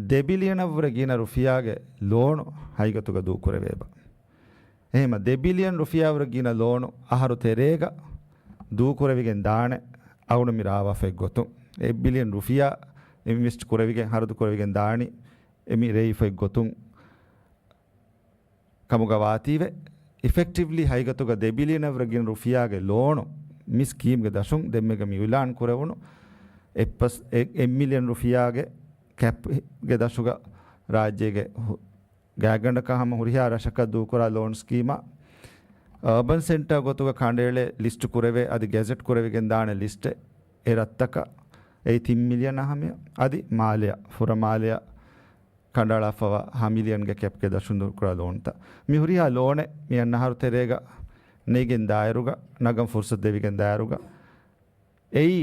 ދެ ބިލިއަނަށްވުރެ ގިނަ ރުފިޔާގެ ލޯނު ހަގީގަތުގަ ދޫކުރެވޭބަ. އެހެމަ ދެ ބިލިއަން ރުފިޔާވުރެ ގިނަ ލޯނު އަހަރު ތެރޭގަ ދޫކުރެވިގެން ދާނެ އަޅުގަނޑު މި ރާވާފައި ގޮތުން. އެއް ބިލިއަން ރުފިޔާ އިންވެސްޓް ކުރެވިގެން، ހަރަދު ކުރެވިގެން ދާނީ އެ މި ރޭވިފައި ގޮތުން ކަމުގަ ވާތީވެ، އިފެކްޓިވްލީ ހަގީގަތުގަ ދެ ބިލިއަނަށްވުރެ ގިނަ ރުފިޔާގެ ލޯނު މި ސްކީމްގެ ދަށުން ދެންމެގަ މި އިއުލާން ކުރެވުނު އެއް ޕަސް، އެ، އެއް މިލިއަން ރުފިޔާގެ ކެޕްގެ ދަށުގަ ރާއްޖޭގެ ހު-، ގާތްގަނޑަކަށް ހަމަ ހުރިހާ ރަށަކަށް ދޫކުރާ ލޯން ސްކީމަށް އަރބަން ސެންޓަރ ގޮތުގަ ކަނޑައެޅޭ ލިސްޓް ކުރެވޭ، އަދި ގެޒެޓް ކުރެވިގެން ދާނެ ލިސްޓެއް އެ ރަށްތަކަށް އެއީ ތިން މިލިއަން ހަމަޔަށް، އަދި މާލެއަށް، ފުރަ މާލެއަށް ކަނޑައަޅާފަވާ ހަ މިލިއަންގެ ކެޕްގެ ދަށުން ދޫކުރާ ލޯންތައް. މި ހުރިހާ ލޯނެއް މި އަންނަ އަހަރު ތެރޭގަ ނެގިގެން ދާއިރުގަ، ނަގަން ފުރުސަތު ދެވިގެން ދާއިރުގަ، އެއީ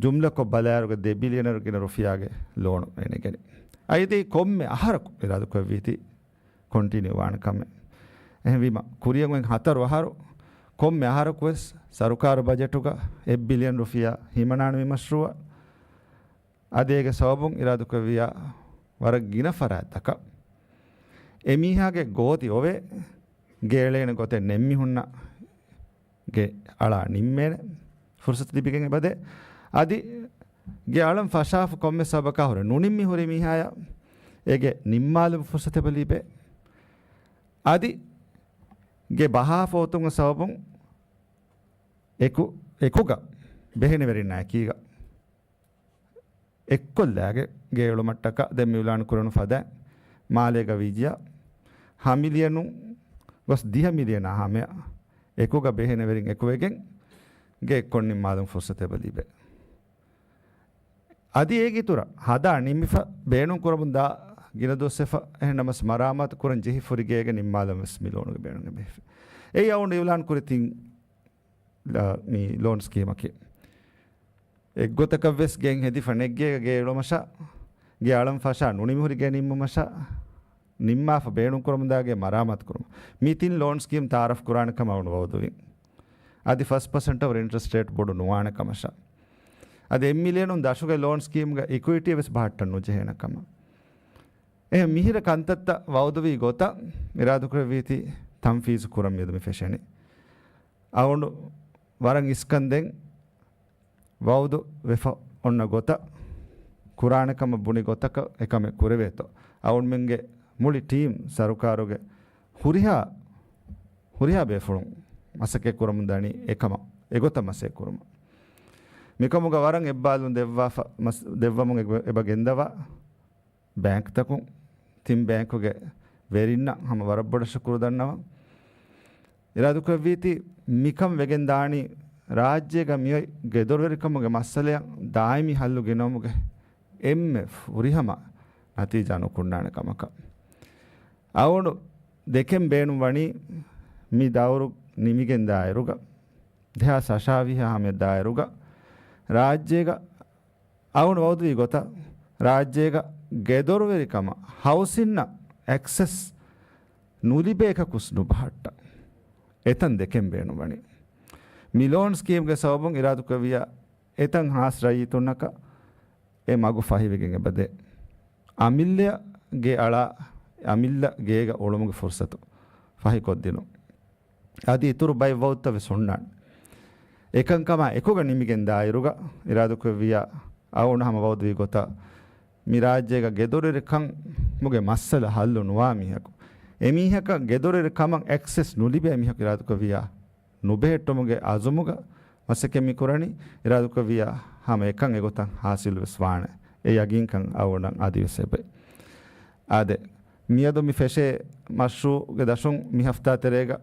ޖުމްލަކޮށް ބަލާއިރުގަ ދެ ބިލިއަނަށް ގިނަ ރުފިޔާގެ ލޯނު އެ ނެގެނީ. އަދި ކޮންމެ އަހަރަކު އިރާދަކުރެއްވީތީ ކޮންޓިނިއު ވާނެ ކަމެއް. އެހެންވީމަ، ކުރިއަށް އޮތް ހަތަރު އަހަރު، ކޮންމެ އަހަރަކުވެސް ސަރުކާރު ބަޖެޓުގަ އެއް ބިލިއަން ރުފިޔާ ހިމަނާނެ މި މަޝްރޫއަށް. އަދި އޭގެ ސަބަބުން އިރާދަކުރެއްވިޔާ ވަރަށް ގިނަ ފަރާތްތަކަށް އެމީހާގެ ގޯތި އޮވޭ، ގެ އެޅޭނެ ގޮތެއް ނެތް މީހުންނަށް ގެ އަޅާ ނިންމޭނެ ފުރުސަތު ލިބިގެން އެބަދޭ. އަދި ގެ އަޅަން ފަށާފަ ކޮންމެ ސަބަބަކާ ހުރެ ނުނިންމި ހުރި މީހާޔަށް އޭގެ ނިންމާލުމުގެ ފުރުސަތެއް އެބަ ލިބޭ. އަދި ގެ ބަހާފަ އޮތުމުގެ ސަބަބުން އެކު، އެކުގަ ބެހޭނެވެރިންނާ އެކީގަ އެއްކޮށްލާގެ ގެ އެޅުމަށްޓަކާ ދެން މި އިއުލާން ކުރެވުނު ފަދައިން މާލޭގަ ވިއްޔާ ހަ މިލިއަނުން ގޮސް ދިހަ މިލިއަނާ ހަމަޔަށް އެކުގަ ބެހޭނެވެރިން އެކުވެގެން ގެ އެއްކޮށް ނިންމާލުމުގެ ފުރުސަތެއް އެބަ ލިބޭ. އަދި އޭގެ އިތުރަށް ހަދާ ނިމިފަ ބޭނުން ކުރަމުން ދާ ގިނަ ދުވަސް ވެފަ، އެހެން ނަމަވެސް މަރާމާތު ކުރަން ޖެހި ފުރި ގޭގެ ނިންމާލަން ވެސް މި ލޯނުގެ ބޭނުން އެބަ ހިފޭ. އެއީ އަޅުގަނޑު އިއުލާން ކުރި ތިން ލ-، މި ލޯން ސްކީމަކީ. އެއްގޮތަކަށް ވެސް ގެން ހެދިފަ ނެއްގޭ ގެ އެޅުމަށާ، ގެ އަޅަން ފަށާ ނުނިމި ހުރި ގެ ނިންމުމަށާ، ނިންމާފަ ބޭނުން ކުރަމުންދާ ގެ މަރާމާތު ކުރުމަށް. މި ތިން ލޯން ސްކީމް ތައާރަފް ކުރާނެ ކަމަށް އަޅުގަނޑު ވައުދުވިން. އަދި ފަސް ޕަސެންޓަށް ވުރެ އިންޓްރެސްޓް ރޭޓް ބޮޑު ނުވާނެ ކަމަށާ. އަދި އެއް މިލިއަނުން ދަށުގެ ލޯން ސްކީމްގެ އިކުއިޓީ ވެސް ބަހައްޓަން ނުޖެހޭނެ ކަމަށް. އެހެން މިހިރަ ކަންތައްތައް ވައުދުވީ ގޮތަށް އިރާދަކުރެއްވީތީ ތަންފީޒު ކުރަން މިއަދު މި ފެށެނީ. އަޅުގަނޑު ވަރަށް އިސްކަންދެން ވައުދު ވެފަ އޮންނަ ގޮތަށް ކުރާނެ ކަމަށް ބުނި ގޮތަކަށް އެކަމެއް ކުރެވޭތޯ. އަޅުގަނޑުމެންގެ މުޅި ޓީމް ސަރުކާރުގެ ހުރިހާ، ހުރިހާ ބޭފުޅުން މަސައްކަތް ކުރަމުން ދަނީ އެކަމަށް، އެގޮތަށް މަސައްކަތް ކުރުމަށް. މިކަމުގަ ވަރަށް އެއްބާލުން ދެއްވާފަ، މަސް-، ދެއްވަމުން އެބަ، އެބަ ގެންދަވާ ބޭންކްތަކުން، ތިން ބޭންކުގެ ވެރިންނަށް ހަމަ ވަރަށް ބޮޑަށް ޝުކުރު ދަންނަވަން. އިރާދަކުރެއްވީތީ މިކަން ވެގެން ދާނީ ރާއްޖޭގަ މިއޮތް ގެދޮރުވެރިކަމުގެ މައްސަލައަށް ދާއިމީ ހައްލު ގެނައުމުގެ އެންމެ ފުރިހަމަ ނަތީޖާ ނުކުންނާނެ ކަމަކަށް. އަޅުގަނޑު ދެކެން ބޭނުން ވަނީ މި ދައުރު ނިމިގެން ދާއިރުގަ، ދެހާސް އަށާވީހާ ހަމަ ދާއިރުގަ ރާއްޖޭގަ އަޅުގަނޑު ވައުދުވީ ގޮތަށް ރާއްޖޭގަ ގެދޮރުވެރިކަމަށް ހައުސިންއަށް އެކްސެސް ނުލިބޭކަކުސް ނުބަހައްޓަ. އެތަން ދެކެން ބޭނުން ވަނީ. މި ލޯން ސްކީމްގެ ސަބަބުން އިރާދަކުރެއްވިޔާ އެތަން ހާސް ރައްޔިތުންނަކަށް އެ މަގު ފަހިވެގެން އެބަދޭ. އަމިއްލައަށް ގެ އަޅާ، އަމިއްލަ ގޭގަ އުޅުމުގެ ފުރުސަތު ފަހިކޮށްދިނުން. އަދި އިތުރު ބައެއް ވައުދުތައް ވެސް ހުންނާނެ. އެކަންކަމާ އެކުގަ ނިމިގެން ދާއިރުގަ އިރާދަކުރެއްވިޔާ އަޅުގަނޑު ހަމަ ވައުދުވީ ގޮތަށް މި ރާއްޖޭގަ ގެދޮރުވެރިކަމުގެ މައްސަލަ ހައްލު ނުވާ މީހަކު، އެމީހަކަށް ގެދޮރުވެރިކަމަށް އެކްސެސް ނުލިބޭ މީހަކު އިރާދަކުރެއްވިޔާ ނުބެހެއްޓުމުގެ އަޒުމުގަ މަސައްކަތް މި ކުރަނީ. އިރާދަކުރެއްވިޔާ ހަމަ އެކަން އެގޮތަށް ހާސިލު ވެސް ވާނެ. އެ ޔަގީންކަން އަޅުގަނޑަށް އަދިވެސް އެބަ. އާދެ، މިއަދު މި ފެށޭ މަޝްރޫޢުގެ ދަށުން މި ހަފްތާ ތެރޭގަ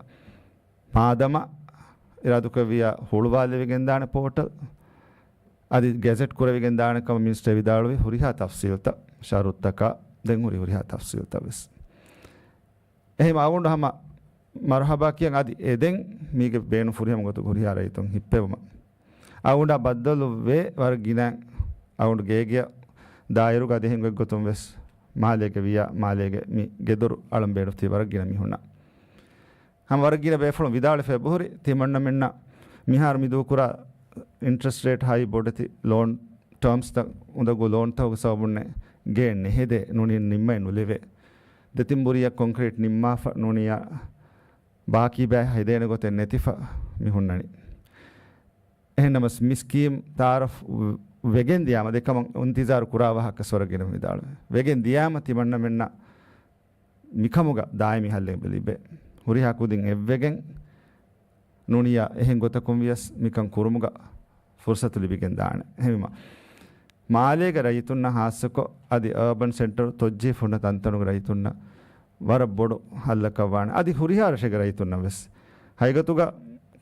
މާދަމާ އިރާދަކުރެއްވިޔާ ހުޅުވާލެވިގެންދާނެ ޕޯޓަލް، އަދި ގެޒެޓް ކުރެވިގެންދާނެ ކަމަށް މިނިސްޓަރ ވިދާޅުވި ހުރިހާ ތަފްސީލްތައް، ޝަރުތުތަކާ ދެން ހުރި ހުރިހާ ތަފްސީލްތައް ވެސް. އެހެން އަޅުގަނޑު ހަމަ މަރުހަބާ ކިޔަން އަދި އެދެން މީގެ ބޭނުން ފުރިހަމަ ގޮތުގަ ހުރިހާ ރައްޔިތުން ހިއްޕެވުމަށް. އަޅުގަނޑާ ބައްދަލުވޭ ވަރަށް ގިނަ އަޅުގަނޑު ގޭގެ ދާއިރުގަ އަދި އެހެން ގޮތްގޮތުން ވެސް މާލޭގެ ވިޔާ މާލޭގެ މި ގެދޮރު އަޅަން ބޭނުންތީ ވަރަށް ގިނަ މީހުންނަށް. ހަމަ ވަރަށް ގިނަ ބޭފުޅުން ވިދާޅުވެފަ އެބަހުރި، ތިމަންނަމެންނަށް މިހާރު މި ދޫކުރާ އިންޓްރެސްޓް ރޭޓް ހައި ބޮޑެތި ލޯން ޓާމްސްތައް އުނދަގޫ ލޯންތަކުގެ ސަބަބުންނޭ ގޭ ނެހެދޭ ނޫނީ ނިންމައެއް ނުލެވޭ. ދެތިން ބުރިއަށް ކޮންކްރީޓް ނިންމާފަ ނޫނީ ބާކީ ބައެއް ހެދޭނެ ގޮތެއް ނެތިފަ މި ހުންނަނީ. އެހެންނަމަސް މި ސްކީމް ތައާރަފް ވެގެން ދިޔާމަ ދެކަމަށް އިންތިޒާރު ކުރާ ވާހަކަ ސޮރަގިނަ ވިދާޅުވެ. ވެގެން ދިޔާމަ ތިމަންނަމެންނަށް މިކަމުގަ ދާއިމީ ހައްލެއް ލިބޭ. ހުރިހާ ކުދިން އެއްވެގެން ނޫނިޔާ އެހެން ގޮތަކުން ވިޔަސް މިކަން ކުރުމުގަ ފުރުސަތު ލިބިގެން ދާނެ. އެހެންވީމަ، މާލޭގެ ރައްޔިތުންނަށް ހާއްސަކޮށް، އަދި އާބަން ސެންޓަރު ތޮއްޖީފުންނަ ތަންތަނުގެ ރައްޔިތުންނަށް ވަރަށް ބޮޑު ހައްލަކަށް ވާނެ. އަދި ހުރިހާ ރަށެއްގެ ރައްޔިތުންނަށް ވެސް. ހަގީގަތުގަ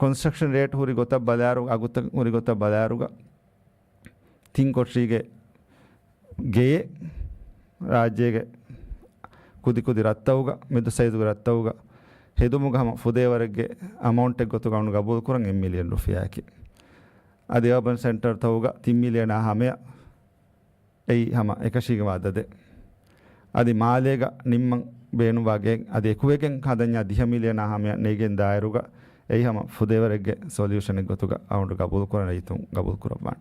ކޮންސްޓްރަކްޝަން ރޭޓް ހުރި ގޮތަށް ބަލާއިރު، އަގުތައް ހުރި ގޮތަށް ބަލާއިރުގަ، ތިން ކޮޓަރީގެ ގެއެއް ރާއްޖޭގެ ކުދިކުދި ރަށްތަކުގަ، މެދު ސައިޒުގެ ރަށްތަކުގަ ހެދުމުގަ ހަމަ ފުދޭވަރެއްގެ އަމައުންޓެއް ގޮތުގަ އަޅުގަނޑު ގަބޫލުކުރަން އެއް މިލިއަން ރުފިޔާއަކީ. އަދި އާބަން ސެންޓަރ ތަކުގަ ތިން މިލިއަނާ ހަމަޔަށް އެއީ ހަމަ އެކަށީގެންވާ އަދަދެއް. އަދި މާލޭގަ ނިންމަން ބޭނުންވާ ގެއެއް އަދި އެކުވެގެން ހަދަންޏާ ދިހަ މިލިއަނާ ހަމަޔަށް ނެގިގެން ދާއިރުގަ އެއީ ހަމަ ފުދޭވަރެއްގެ ސޮލިއުޝަނެއް ގޮތުގަ އަޅުގަނޑު ގަބޫލުކުރަން ރައްޔިތުން ގަބޫލުކުރައްވާނެ.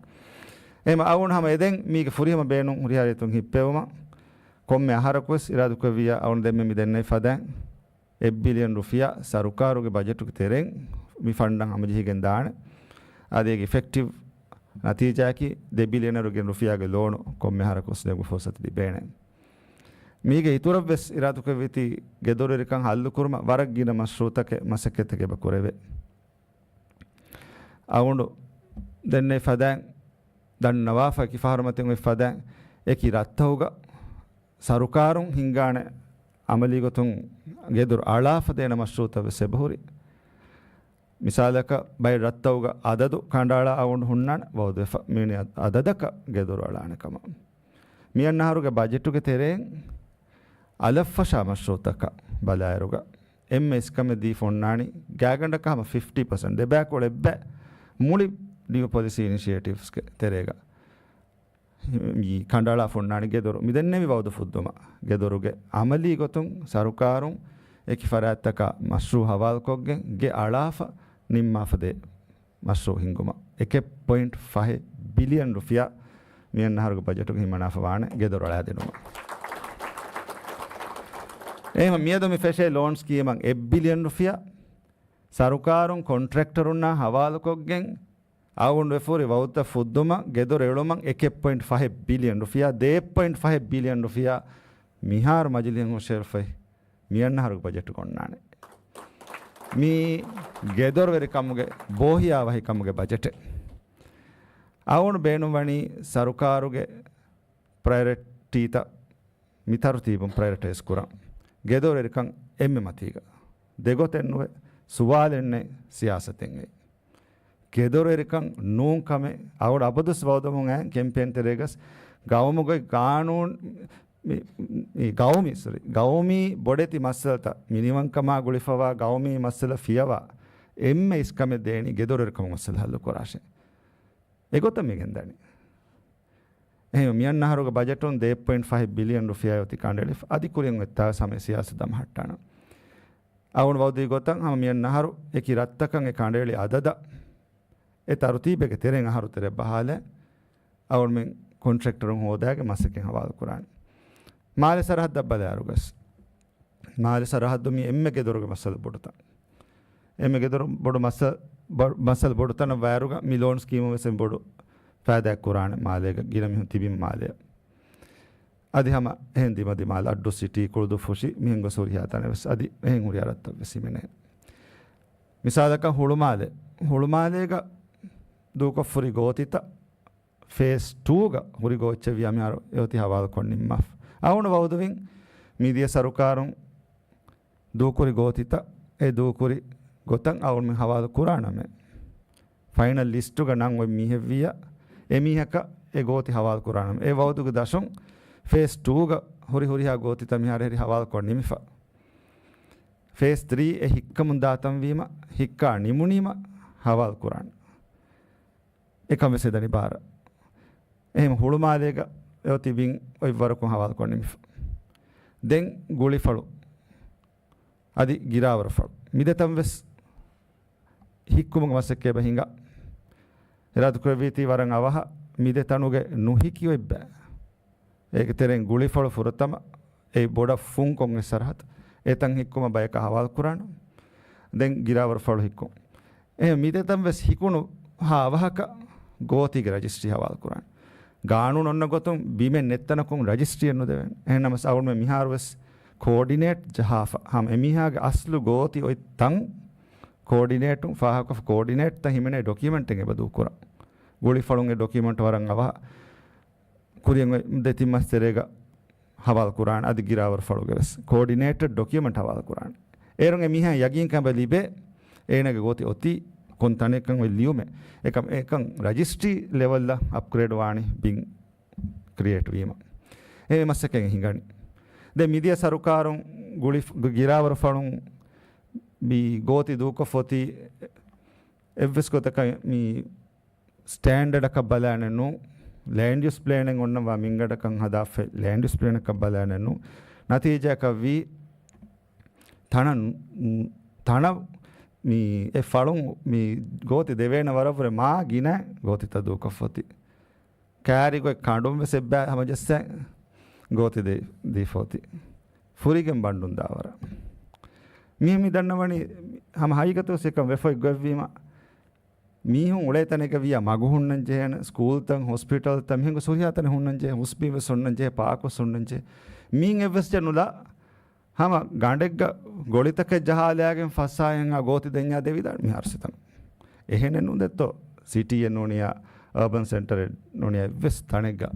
އެހެން އަޅުގަނޑު ހަމަ އެދެން މީގެ ފުރިހަމަ ބޭނުން ހުރިހާ ރައްޔިތުން ހިއްޕެވުމަށް ކޮންމެ އަހަރަކުވެސް އިރާދަކުރެއްވިއްޔާ އަޅުގަނޑު ދެންމެ މި ދެންނެވި ފަދައިން އެއް ބިލިއަން ރުފިޔާ ސަރުކާރުގެ ބަޖެޓުގެ ތެރެއިން މި ފަންޑަށް ހަމަޖެހިގެން ދާނެ. އަދި އޭގެ އިފެކްޓިވް ނަތީޖާއަކީ ދެ ބިލިއަނަރު ގެން ރުފިޔާގެ ލޯނު ކޮންމެ އަހަރަކުވެސް ލެއްވުމުގެ ފުރުސަތު ލިބޭނެ. މީގެ އިތުރަށްވެސް އިރާދަކުރެއްވީތީ ގެދޮރުވެރިކަން ހައްލުކުރުމަށް ވަރަށް ގިނަ މަޝްރޫޢުތަކެއް މަސައްކަތްތަކެއް އެބަ ކުރެވޭ. އަޅުގަނޑު ދެންނެވި ފަދައިން ދަންނަވާފަ އެކި ފަހަރު މަތިން އޮތް ފަދައިން އެކި ރަށްތަކުގަ ސަރުކާރުން ހިންގާނެ އަމަލީ ގޮތުން ގެދޮރު އަޅާފަ ދޭނެ މަޝްރޫޢުތައް ވެސް އެބަހުރި. މިސާލަކަށް ބައެއް ރަށްތަކުގަ އަދަދު ކަނޑައަޅާ އަޅުގަނޑު ހުންނާނެ ވައުދުވެފަ. މިވަނީ އަދަދަކަށް ގެދޮރު އަޅާނެ ކަމަށް. މިއަންނަ އަހަރުގެ ބަޖެޓުގެ ތެރެއިން އަލަށްފަށާ މަޝްރޫޢުތަކަށް ބަލާއިރުގަ އެންމެ އިސްކަމެއް ދީފަ އޮންނާނީ ގާތްގަނޑަކަށް ހަމަ ފިފްޓީ ޕަސެންޓް، ދެބައިކުޅަ އެއްބައި މުޅި ނިއު ޕޮލިސީ އިނިޝިއޭޓިވްސްގެ ތެރޭގަ މި ކަނޑައަޅާފަ އޮންނާނީ ގެދޮރު މި ދެންނެވި ވައުދު ފުއްދުމަށް. ގެދޮރުގެ އަމަލީ ގޮތުން ސަރުކާރުން އެކި ފަރާތްތަކާ މަޝްރޫޢު ހަވާލުކޮށްގެން ގެ އަޅާފަ ނިންމާފަ ދޭ މަޝްރޫޢު ހިންގުމަށް އެކެއް ޕޮއިންޓް ފަހެއް ބިލިއަން ރުފިޔާ މިއަންނަ އަހަރުގެ ބަޖެޓުގަ ހިމަނާފަ ވާނެ ގެދޮރު އަޅާދިނުމަށް. އެހެން މިއަދު މި ފެށޭ ލޯން ސްކީމަށް އެއް ބިލިއަން ރުފިޔާ ސަރުކާރުން ކޮންޓްރެކްޓަރުންނާ ހަވާލުކޮށްގެން އައުން ވެފަހުރި ވައުދުތައް ފުއްދުމަށް ގެދޮރު އެޅުމަށް އެކެއް ޕޮއިންޓް ފަހެއް ބިލިއަން ރުފިޔާ، ދޭއް ޕޮއިންޓް ފަހެއް ބިލިއަން ރުފިޔާ މިހާރު މަޖިލީހުން ހުށައެޅިފައި މިއަންނަ އަހަރުގެ ބަޖެޓުގަ އޮންނާނެ. މީ ގެދޮރުވެރިކަމުގެ ބޯހިޔާވަހިކަމުގެ ބަޖެޓެއް. އައުން ބޭނުންވަނީ ސަރުކާރުގެ ޕްރަޔޮރިޓީތައް މި ތަރުތީބުން ޕްރަޔޮރިޓައިޒް ކުރަން. ގެދޮރުވެރިކަން އެންމެ މަތީގަ. ދެގޮތެއް ނުވެ، ސުވާލެއް ނެތް ސިޔާސަތެއް އެއީ. ގެދޮރުވެރިކަން ނޫން ކަމެއް. އަވަޑު އަބަދުސް ވައުދުވަމުން އައި ކެމްޕޭން ތެރޭގަސް ގައުމުގެ ގާނޫނު މި، މި ގައުމީ، ސޮރީ، ގައުމީ ބޮޑެތި މައްސަލަތައް މިނިވަންކަމާ ގުޅިފަވާ ގައުމީ މައްސަލަ ފިޔަވާ އެންމެ އިސްކަމެއް ދޭނީ ގެދޮރުވެރިކަމުގެ މައްސަލަ ހައްލު ކުރާށޭ. އެގޮތަށް މި ގެންދަނީ. އެހެން މިއަންނަ އަހަރުގެ ބަޖެޓުން ދޭއް ޕޮއިންޓް ފަހެއް ބިލިއަން ރުފިޔާ އޮތީ ކަނޑައެޅިފަ. އަދި ކުރިން އޮތްތާވެސް ހަމަ ސިޔާސަތު ދަމަހައްޓާނަން. އަވަން ވައުދީ ގޮތަށް ހަމަ މިއަންނަ އަހަރު އެކި ރަށްތަކަށް އެ ކަނޑައެޅި އަދަދަށް އެ ތަރުތީބެއްގެ ތެރެއިން އަހަރު ތެރެއަށް ބަހާލައި، އަވަންމެން ކޮންޓްރެކްޓަރުން ހޯދާގެ މަސައްކަތް ހަވާލު ކުރާނެ. މާލެ ސަރަހައްދަށް ބަލާއިރުގަސް، މާލެ ސަރަހައްދު މީ އެންމެ ގެދޮރުގެ މައްސަލަ ބޮޑުތަން. އެންމެ ގެދޮރު ބޮޑު މައްސަ-، ބޮ-، މައްސަލަ ބޮޑުތަނަށް ވާއިރުގަ މި ލޯން ސްކީމުން ވެސް އެންމެ ބޮޑު ފައިދާއެއް ކުރާނެ މާލޭގަ ގިނަ މީހުން ތިބި މާލެއަށް. އަދި ހަމަ އެހެން ދިމަދިމާލަށް އައްޑޫ ސިޓީ، ކުޅުދުއްފުށި މިހެން ގޮސް ހުރިހާ ތަނެއް ވެސް އަދި އެހެން ހުރިހާ ރަށްތައް ވެސް ހިމެނޭ. މިސާލަކަށް ހުޅުމާލެ، ހުޅުމާލޭގަ ދޫކޮށްފުރި ގޯތިތައް ފޭސް ޓޫގަ ހުރި ގޯއްޗެއް ވިޔާ މިހާރު އެއޮތީ ހަވާލުކޮށް ނިންމާފަ. އަވަން ވައުދުވިން މިދިޔަ ސަރުކާރުން ދޫކުރި ގޯތިތައް އެ ދޫކުރި ގޮތަށް އަވަންމެން ހަވާލު ކުރާނަމޭ. ފައިނަލް ލިސްޓުގަ ނަން އޮތް މީހެއްވިއްޔާ، އެމީހަކަށް އެ ގޯތި ހަވާލު ކުރާނަމޭ. އެ ވައުދުގެ ދަށުން ފޭސް ޓޫގަ ހުރި ހުރިހާ ގޯތިތައް މިހާރު ހެރި ހަވާލު ކޮށް ނިމިފަ. ފޭސް ތްރީ އެ ހިއްކަމުން ދާތަންވީމަ، ހިއްކާ ނިމުނީމަ ހަވާލު ކުރާނެ. އެކަން ވެސް އެދަނީ ބާރަށް. އެހެން ހުޅުމާލޭގަ އެއޮތީ ބިން އޮތްވަރަކުން ހަވާލުކޮށް ނިމިފަ. ދެން ގުޅިފަޅު އަދި ގިރާވަރުފަޅު މި ދެތަން ވެސް ހިއްކުމުގެ މަސައްކަތް އެބަ ހިނގާ. އިރާދަކުރެއްވީތީ ވަރަށް އަވަހަށް މި ދެ ތަނުގެ ނުހިކި އޮތް ބައި. އޭގެ ތެރެއިން ގުޅިފަޅު ފުރަތަމަ އެ ބޮޑަށް ފުންކޮށް އެއް ސަރަހައްދު. އެތަން ހިއްކުމަށް ބަޔަކަށް ހަވާލު ކުރާނަމޭ. ދެން ގިރާވަރުފަޅު ހިއްކުން. އެހެން މި ދެތަން ވެސް ހިކުނު ހާ އަވަހަކަށް ގޯތީގެ ރަޖިސްޓްރީ ހަވާލު ކުރާނެ. ގާނޫނު އޮންނަ ގޮތުން ބިމެއް ނެތް ތަނަކުން ރަޖިސްޓްރީއެއް ނުދެވޭނެ. އެހެންނަމަވެސް އަޅުގަނޑުމެން މިހާރު ވެސް ކޯޑިނޭޓް ޖަހާފަ ހަމަ އެމީހާގެ އަސްލު ގޯތި އޮތް ތަން ކޯޑިނޭޓުން ފާހަގަކޮށްފަ ކޯޑިނޭޓްތައް ހިމެނޭ ޑޮކިއުމެންޓެއް އެބަ ދޫކުރަން. ގުޅިފަޅުން އެ ޑޮކިއުމެންޓް ވަރަށް އަވަހަށް ކުރިއަށް އޮތް ދެތިން މަސް ތެރޭގަ ހަވާލު ކުރާނެ. އަދި ގިރާވަރުފަޅުގެ ވެސް ކޯޑިނޭޓެޑް ޑޮކިއުމެންޓް ހަވާލު ކުރާނެ. އޭރުން އެމީހާ ޔަގީންކަން އެބަ ލިބޭ އޭނާގެ ގޯތި އޮތީ ކޮން ތަނެއްކަން އޮތް ލިޔުމެއް. އެކަމް އެކަން ރަޖިސްޓްރީ ލެވެލްއަށް އަޕްގްރޭޑް ވާނީ ބިން ކްރިއޭޓް ވީމަ. އެ މަސައްކަތް ހިނގަނީ. ދެން މިދިޔަ ސަރުކާރުން ގުޅި، ގިރާވަރުފަޅުން މި ގޯތި ދޫކޮށްފަ އޮތީ އެއްވެސް ގޮތަކަށް މި ސްޓޭންޑަޑަކަށް ބަލާނެ ނޫން. ލޭންޑް ޔޫސް ޕްލޭނެއް އޮންނަ ވާ މިންގަނޑަކަށް ހަދާފައި ލޭންޑް ޔޫސް ޕްލޭނަކަށް ބަލާނެ ނޫން. ނަތީޖާއަކަށް ވީ ތަނަ، ތަނަ މި އެ ފަޅުން މި ގޯތި ދެވޭނެ ވަރަށްވުރެ މާ ގިނަ ގޯތިތައް ދޫކޮށްފަ އޮތީ. ކާރިގޮތް ކަނޑުން ވެސް އެއްބައި ހަމަޖައްސައި ގޯތި ދެ، ދީފަ އޮތީ. ފުރިގެން ބަންޑުން ދާވަރަށް. މި، މި ދަންނަވަނީ ހަމަ ހަގީގަތު ވެސް އެކަން ވެފަ އޮތް ގޮތްވީމަ. މީހުން އުޅޭ ތަނެއްގަ ވިޔާ މަގު ހުންނަން ޖެހޭނެ، ސްކޫލްތައް، ހޮސްޕިޓަލްތައް، މިހެން ގޮސް ހުރިހާ ތަނެއް ހުންނަން ޖެހޭ، ހުސްބީން ވެސް ހުންނަން ޖެހޭ، ޕާކް ވެސް ހުންނަން ޖެހޭ. މީން އެއްވެސް ޖެހެން ނުލާ ހަމަ ގަނޑެއްގަ ގޮޅިތަކެއް ޖަހާލާގެން ފައްސާހެން އާ ގޯތި ދެންޏާ ދެވިދާނެ މިހާރު ސިތަން. އެހެނެއް ނުދެއްތޯ، ސިޓީއެއް ނޫނިޔާ، އަރބަން ސެންޓަރެއް ނޫނިޔާ، އެއްވެސް ތަނެއްގަ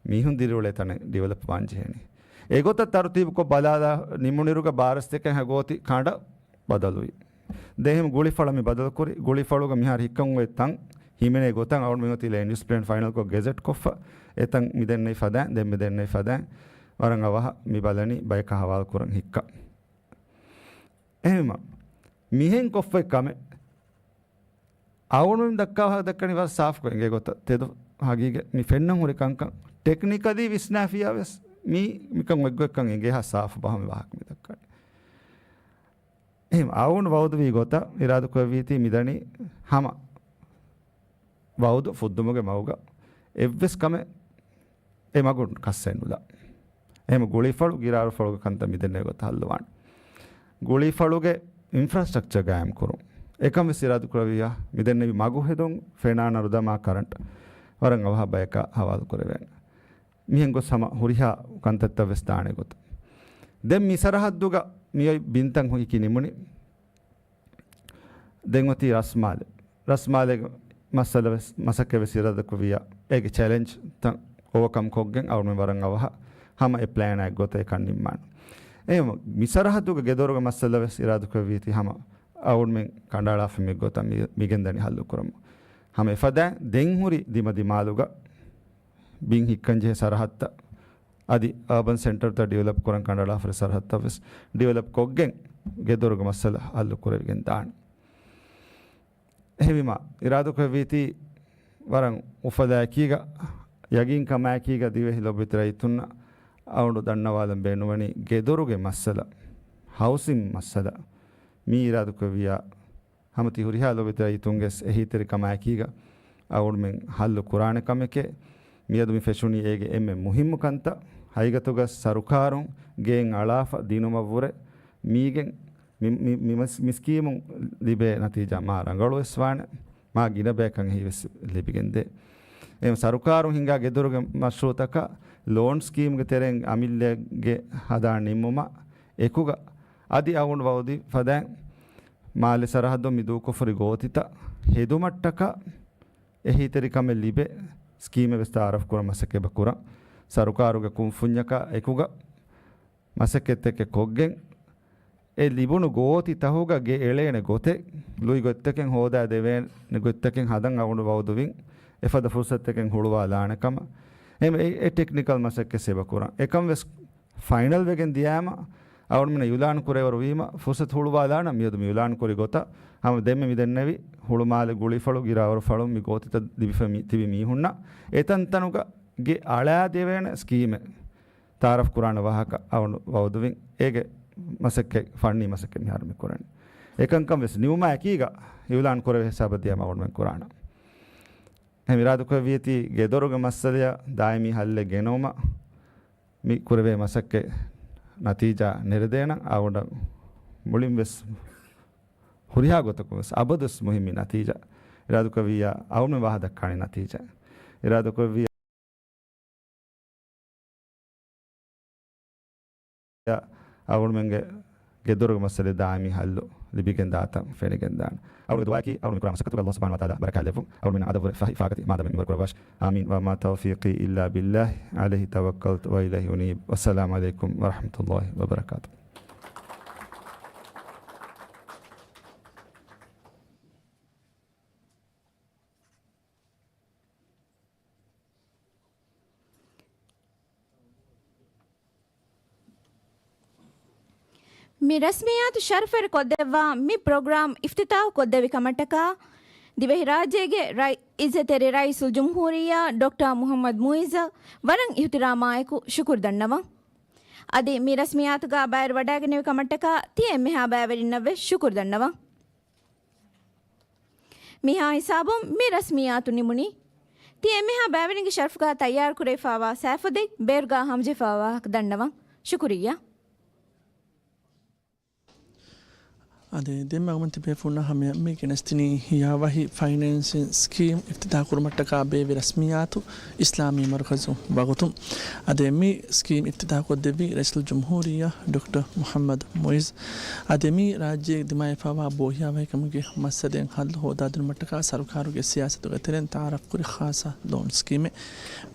މީހުން ދިރިއުޅޭ ތަނެއް ޑިވެލޮޕް ވާން ޖެހޭނީ. އެގޮތަށް ތަރުތީބުކޮށް ބަލާލާ ނިމުނިރުގަ ބާރަސްތެކެއް ހަ ގޯތި ކަނޑަށް ބަދަލުވި. ދެ އެހެން ގުޅިފަޅަށް މި ބަދަލުކުރި. ގުޅިފަޅުގަ މިހާރު ހިއްކަން އޮތް ތަން ހިމެނޭ ގޮތަށް އަޅުގަނޑު މިއޮތީ ލޭންޑް ޔޫސް ޕްލޭން ފައިނަލްކޮށް ގެޒެޓް ކޮށްފަ. އެތަން މި ދެންނެވި ފަދައިން، ދެން މި ދެންނެވި ފަދައިން ވަރަށް އަވަހަށް މި ބަލަނީ ބަޔަކަށް ހަވާލު ކުރަން ހިއްކަން. އެހެންވީމަ މިހެން ކޮށްފައި ކަމެއް އަޅުގަނޑު ދައްކާ ދައްކަނީ ވަރަށް ސާފުކޮށް އެނގޭ ގޮތަށް. ތެދު ހަގީގަތް މި ފެންނަން ހުރި ކަންކަން ޓެކްނިކަލީ ވިސްނާފިޔާ ވެސް މީ މިކަން އޮތްގޮތްކަން އެނގޭހާ ސާފު ބަހަށް މި ވާހަކަ މި ދައްކަނީ. އެހެން އަޅުގަނޑު ވައުދުވީ ގޮތަށް އިރާދަކުރެއްވީތީ މިދަނީ ހަމަ ވައުދު ފުއްދުމުގެ މަގުގަ އެއްވެސް ކަމެއް އެ މަގުން ކައްސައެއް ނުލާ. އެހެން ގުޅީފަޅު ގިރާރުފަޅުގެ ކަންތައް މިދެންނެވި ގޮތަށް ހައްލުވާނެ. ގުޅީފަޅުގެ އިންފްރާސްޓްރަކްޗަރ ގާއިމް ކުރުން. އެކަން ވެސް އިރާދު ކުރެއްވިއްޔާ، މިދެންނެވި މަގު ހެދުން، ފެނާ ނަރުދަމާ ކަރަންޓް ވަރަށް އަވަހަށް ބަޔަކަށް ހަވާލު ކުރެވޭނެ. މިހެން ގޮސް ހަމަ ހުރިހާ ކަންތައްތައް ވެސް ދާނެ ގޮތަށް. ދެން މި ސަރަހައްދުގަ މިއޮތް ބިންތައް ހިކި ނިމުނީ. ދެން އޮތީ ރަސްމާލެ. ރަސްމާލެ މައްސަލަ ވެސް މަސައްކަތް ވެސް އިރާދަކުރެއްވިއްޔާ، އޭގެ ޗެލެންޖްތައް އޯވަކަމް ކޮށްގެން އަޅުމެން ވަރަށް އަވަހަށް ހަމަ އެ ޕްލޭނާ އެއްގޮތަށް އެކަން ނިންމާނެ. އެހެން މި ސަރަހައްދުގެ ގެދޮރުގެ މައްސަލަ ވެސް އިރާދަކުރެއްވީތީ ހަމަ އަޅުމެން ކަނޑައަޅާފަ މި ގޮތަށް މި، މިގެންދަނީ ހައްލު ކުރަމު. ހަމަ އެފަދައިން ދެން ހުރި ދިމަދިމާލުގަ ބިން ހިއްކަން ޖެހޭ ސަރަހައްދަށް އަދި އާބަން ސެންޓަރުތައް ޑިވެލޮޕް ކުރަން ކަނޑައަޅާފަ ހުރި ސަރަހައްދަށް ވެސް ޑިވެލޮޕް ކޮށްގެން ގެދޮރުގެ މައްސަލަ ހައްލު ކުރެވިގެން ދާނެ. އެހެންވީމަ، އިރާދަކުރެއްވީތީ ވަރަށް އުފަލާއެކީގަ، ޔަގީންކަމާއެކީގަ ދިވެހި ލޮބުވެތި ރައްޔިތުންނަށް އަޅުގަނޑު ދަންނަވާލަން ބޭނުންވަނީ ގެދޮރުގެ މައްސަލަ، ހައުސިން މައްސަލަ، މީ އިރާދަކުރެއްވިއްޔާ، ހަމަ ތި ހުރިހާ ލޮބުވެތި ރައްޔިތުންގެ އެހީތެރިކަމާއެކީގަ އަޅުގަނޑުމެން ހައްލު ކުރާނެ ކަމެކޭ. މިއަދު މި ފެށުނީ އޭގެ އެންމެ މުހިއްމު ކަންތައް. ހަގީގަތުގަ ސަރުކާރުން ގެއިން އަޅާފަ ދިނުމަށްވުރެ މީގެން މި، މި، މި މަސް-، މި ސްކީމުން ލިބޭ ނަތީޖާ މާ ރަނގަޅުވެސް ވާނެ. މާ ގިނަ ބަޔަކަށް އެހީވެސް ލިބިގެންދޭ. އެހެން ސަރުކާރުން ހިންގާ ގެދޮރުގެ މަޝްރޫއުތަކަށް ލޯން ސްކީމްގެ ތެރެއިން އަމިއްލައެއްގެ ހަދާ ނިންމުމަށް އެކުގަ އަދި އަޅުގަނޑު ވައުދުވި ފަދައިން މާލެ ސަރަހައްދުން މި ދޫކޮށްފަ ހުރި ގޯތިތައް ހެދުމަށްޓަކާ އެހީތެރިކަމެއް ލިބޭ ސްކީމެއް ވެސް ތައާރަފް ކުރަން މަސައްކަތް ކުރަން. ސަރުކާރުގެ ކުންފުންޏަކާ އެކުގަ މަސައްކަތްތަކެއް ކޮށްގެން، އެ ލިބުނު ގޯތި ތަހުގަ ގެ އެޅޭނެ ގޮތެއް، ލުއި ގޮތްތަކެއް ހޯދާ ދެވޭނެ ގޮތްތަކެއް ހަދަން އަޅުގަނޑު ވައުދުވިން. އެފަދަ ފުރުސަތެއް ހުޅުވާލާނެ ކަމަށް. އެ، އެ، އެ ޓެކްނިކަލް މަސައްކަތް އެބަ ކުރަން. އެކަން ވެސް ފައިނަލް ވެގެން ދިޔާމަ، އަޅުގަނޑުމެން އިއުލާން ކުރެވޭވަރު ވީމަ، ފުރުސަތު ހުޅުވާލާނަން. މިއަދު މި އިއުލާން ކުރި ގޮތަށް ހަމަ ދެންމެ މި ދެންނެވި ހުޅުމާލެ ގުޅިފަޅު ގިރާވަރު ފަޅުން މި ގޯތިތައް ލިބިފަ މި، ތިބި މީހުންނަށް އެތަންތަނުގަ ގެ އަޅާ ދެވޭނެ ސްކީމެއް ތައާރަފް ކުރާނެ ވާހަކަ އަޅުގަނޑު ވައުދުވިން. އޭގެ މަސައްކަތް، ފަންނީ މަސައްކަތް މިހާރު މި ކުރަނީ. އެކަންކަން ވެސް ނިމުމާ އެކީގަ އިއުލާން ކުރެވޭ ހިސާބަށް ދިޔަމަ އަޅުގަނޑުމެން ކުރާނަން. އެހެން އިރާދަކުރެއްވިއްޔާ ގެދޮރުގެ މައްސަލަޔަށް ދާއިމީ ހައްލެއް ގެނައުމަށް މި ކުރެވޭ މަސައްކަތް ނަތީޖާ ނެރެދޭނަން. އަޅުގަނޑަށް މުޅިން ވެސް ހުރިހާ ގޮތަކުން ވެސް އަބަދުވެސް މުހިއްމީ ނަތީޖާ. އިރާދަކުރެއްވިއްޔާ އަޅުގަނޑުމެން ވާހަކަ ދައްކާނީ ނަތީޖާ. އިރާދަކުރެއްވިއްޔާ އަޅުގަނޑުމެންގެ ގެދޮރުގެ މައްސަލަ ދާއިމީ ހައްލު ލިބިގެން ދާތަން ފެނިގެން ދާނެ. އަޅުގަނޑުގެ ދުޢާއަކީ އަޅުގަނޑު މި ކުރާ މަސައްކަތުގަ ﷲ ސުބްޙާނަހޫ ވަތަޢާލާ ބަރަކާތް ލެއްވުން. އަޅުގަނޑުމެން އަދަށްވުރެ ފަހި ފާކަތި މާދަމެ މިވަރު ކުރައްވާށި. آمين. وما توفيقي إلا بالله، عليه توكلت وإليه أنيب. والسلام عليكم ورحمة الله وبركاته. މި ރަސްމިއްޔާތު ޝަރަފުވެރި ކޮށްދެއްވާ މި ޕްރޮގްރާމް އިފްތިތާޙު ކޮށްދެއްވި ކަމަށްޓަކާ، ދިވެހިރާއްޖޭގެ ރައި-، ޢިއްޒަތްތެރި ރައީސުލްޖުމްހޫރިއްޔާ ޑޮކްޓަރ މުޙައްމަދު މުޢިއްޒަށް ވަރަށް އިޙްތިރާމާއެކު ޝުކުރު ދަންނަވަން. އަދި މި ރަސްމިއްޔާތުގަ ބައިވެރިވަޑައިގެންނެވި ކަމަށްޓަކާ ތިޔަ އެންމެހާ ބައިވެރިންނަށްވެސް ޝުކުރު ދަންނަވަން. މިހާ ހިސާބުން މި ރަސްމިއްޔާތު ނިމުނީ. ތިޔަ އެންމެހާ ބައިވެރިންގެ ޝަރަފުގަ ތައްޔާރުކުރެވިފައިވާ ސައިފުދެއް ބޭރުގަ ހަމަޖެހިފައިވާ ވާހަކަ ދަންނަވަން. ޝުކުރިއްޔާ. އަދި ދެންމެ އަޅުގަނޑުމެން ތިބޭފުޅުންނާ ހަމަޔަށް މި ގެނެސްދިނީ ހިޔާވަހި ފައިނޭންސިން ސްކީމް އިފްތިތާޙު ކުރުމަށްޓަކާ ބޭއްވި ރަސްމިއްޔާތު އިސްލާމީ މަރުކަޒު ވަގުތު. އަދި މި ސްކީމް އިފްތިތާޙު ކޮށްދެއްވީ ރައީސުލްޖުމްހޫރިއްޔާ ޑޮކްޓަރ މުޙައްމަދު މުޢިއްޒު. އަދި މި ރާއްޖޭގެ ދިމާވެފައިވާ ބޯހިޔާވަހިކަމުގެ މައްސަލައިން ހައްލު ހޯދާދިނުމަށްޓަކާ ސަރުކާރުގެ ސިޔާސަތުގެ ތެރެއިން ތައާރަފްކުރި ޚާއްޞަ ލޯން ސްކީމެއް.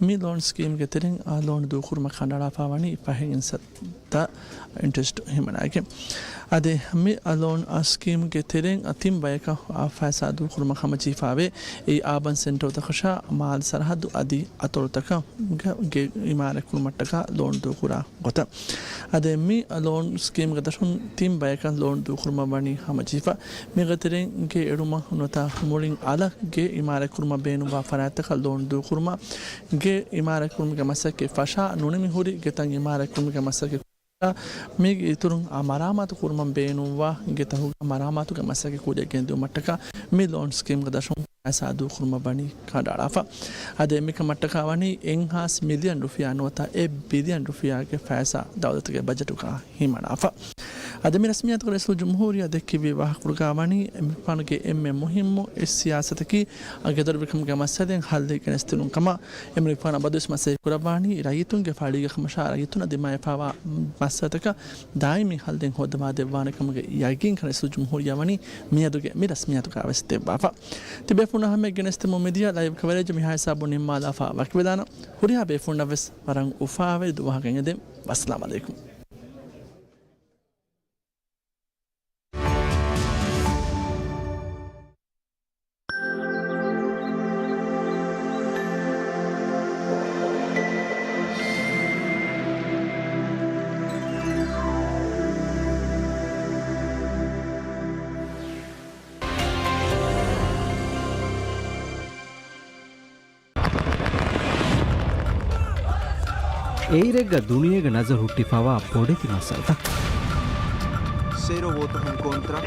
މި ލޯން ސްކީމްގެ ތެރެއިން އާ ލޯން ދޫކުރުމަށް ކަނޑައަޅާފައިވަނީ ފަހެއް އިންސަ ތަ އިންޓްރެސްޓް ހިމަނާގެން. އަދި މި އަ ލޯން އަ ސްކީމްގެ ތެރެއިން އަ ތިން ބަޔަކަށް އާ ފައިސާ ދޫކުރުމަށް ހަމަޖެހިފައިވޭ. އެއީ އާބަން ސެންޓަރުތަކަށާ، މާލެ ސަރަހައްދު އަދި އަތޮޅުތަކަށް ގެ، ގެ އިމާރާތްކުރުމަށްޓަކާ ލޯން ދޫކުރާ ގޮތަށް. އަދި މި އަ ލޯން ސްކީމްގެ ދަށުން ތިން ބަޔަކަށް ލޯން ދޫކުރުމަށް ވަނީ ހަމަޖެހިފަ. މީގެ ތެރެއިން ގެ އެޅުމަށް ނުވަތަ މުޅިން އަލަށް ގެ އިމާރާތްކުރުމަށް ބޭނުންވާ ފަރާތްތަކަށް ލޯން ދޫކުރުމަށް، ގެ އިމާރާތްކުރުމުގެ މަސައްކަތް ފަށާ ނުނިމި ހުރި ގެތައް އިމާރާތްކުރުމުގެ މަސައްކަތް މީގެ އިތުރުން އާ މަރާމާތު ކުރުމަށް ބޭނުންވާ ގެތަކުގެ މަރާމާތުގެ މަސައްކަތް ކުރިއަށް ގެންދިއުމަށްޓަކާ މި ލޯން ސްކީމްގެ ދަށުން ފައިސާ ދޫކުރުމަށް ވަނީ ކަނޑައަޅާފަ. އަދި އެންމެ ކަމަށްޓަކާ ވަނީ އެއްހާސް މިލިއަން ރުފިޔާ ނުވަތަ އެއް ބިލިއަން ރުފިޔާގެ ފައިސާ ދައުލަތުގެ ބަޖެޓުގަ ހިމަނާފަ. އަދި މި ރަސްމިއްޔާތުގަ ރައީސުލްޖުމްހޫރިއްޔާ ދެއްކެވި ވާހަކަފުޅުގަ ވަނީ އެމިރިކާގެ އެންމެ މުހިއްމު އެއް ސިޔާސަތަކީ ގެދޮރުވެރިކަމުގެ މައްސަލައިން ހައްލެއް ގެނެސްދިނުން ކަމަށް. އެމިރިކާން އަބަދުވެސް މަސައްކަތް ކުރައްވާނީ ރައްޔިތުންގެ ފައިން ކަމަށާ ރައްޔިތުންނަށް ދިމާވެފައިވާ މައްސަލަތަކަށް ދާއިމީ ހައްލެއް ހޯއްދަވާދެއްވާނެ ކަމުގެ ޔަގީންކަން ރައީސުލްޖުމްހޫރިއްޔާ ވަނީ މިއަދުގެ މި ރަސްމިއްޔާތުގަ ވެސް ދެއްވާފަ. ތިބޭފުޅުންނާ ހަމަޔަށް ގެނެސްދެމުން މިދިޔަ ލައިވް ކަވަރޭޖު މިހާ ހިސާބުން ނިންމާލާފަ ވަކިވެލާނަން. ހުރިހާ ބޭފުޅުންނަށް ވެސް ވަރަށް އުފާވެރި ދުވަހަކަށް އެދެން. ވައްސަލާމް އަލައިކުމް. އެއިރެއްގަ ދުނިޔޭގެ ނަޒަރު ހުއްޓިފަވާ ބޮޑެތި މައްސަލަތައް. Cero votos en contra.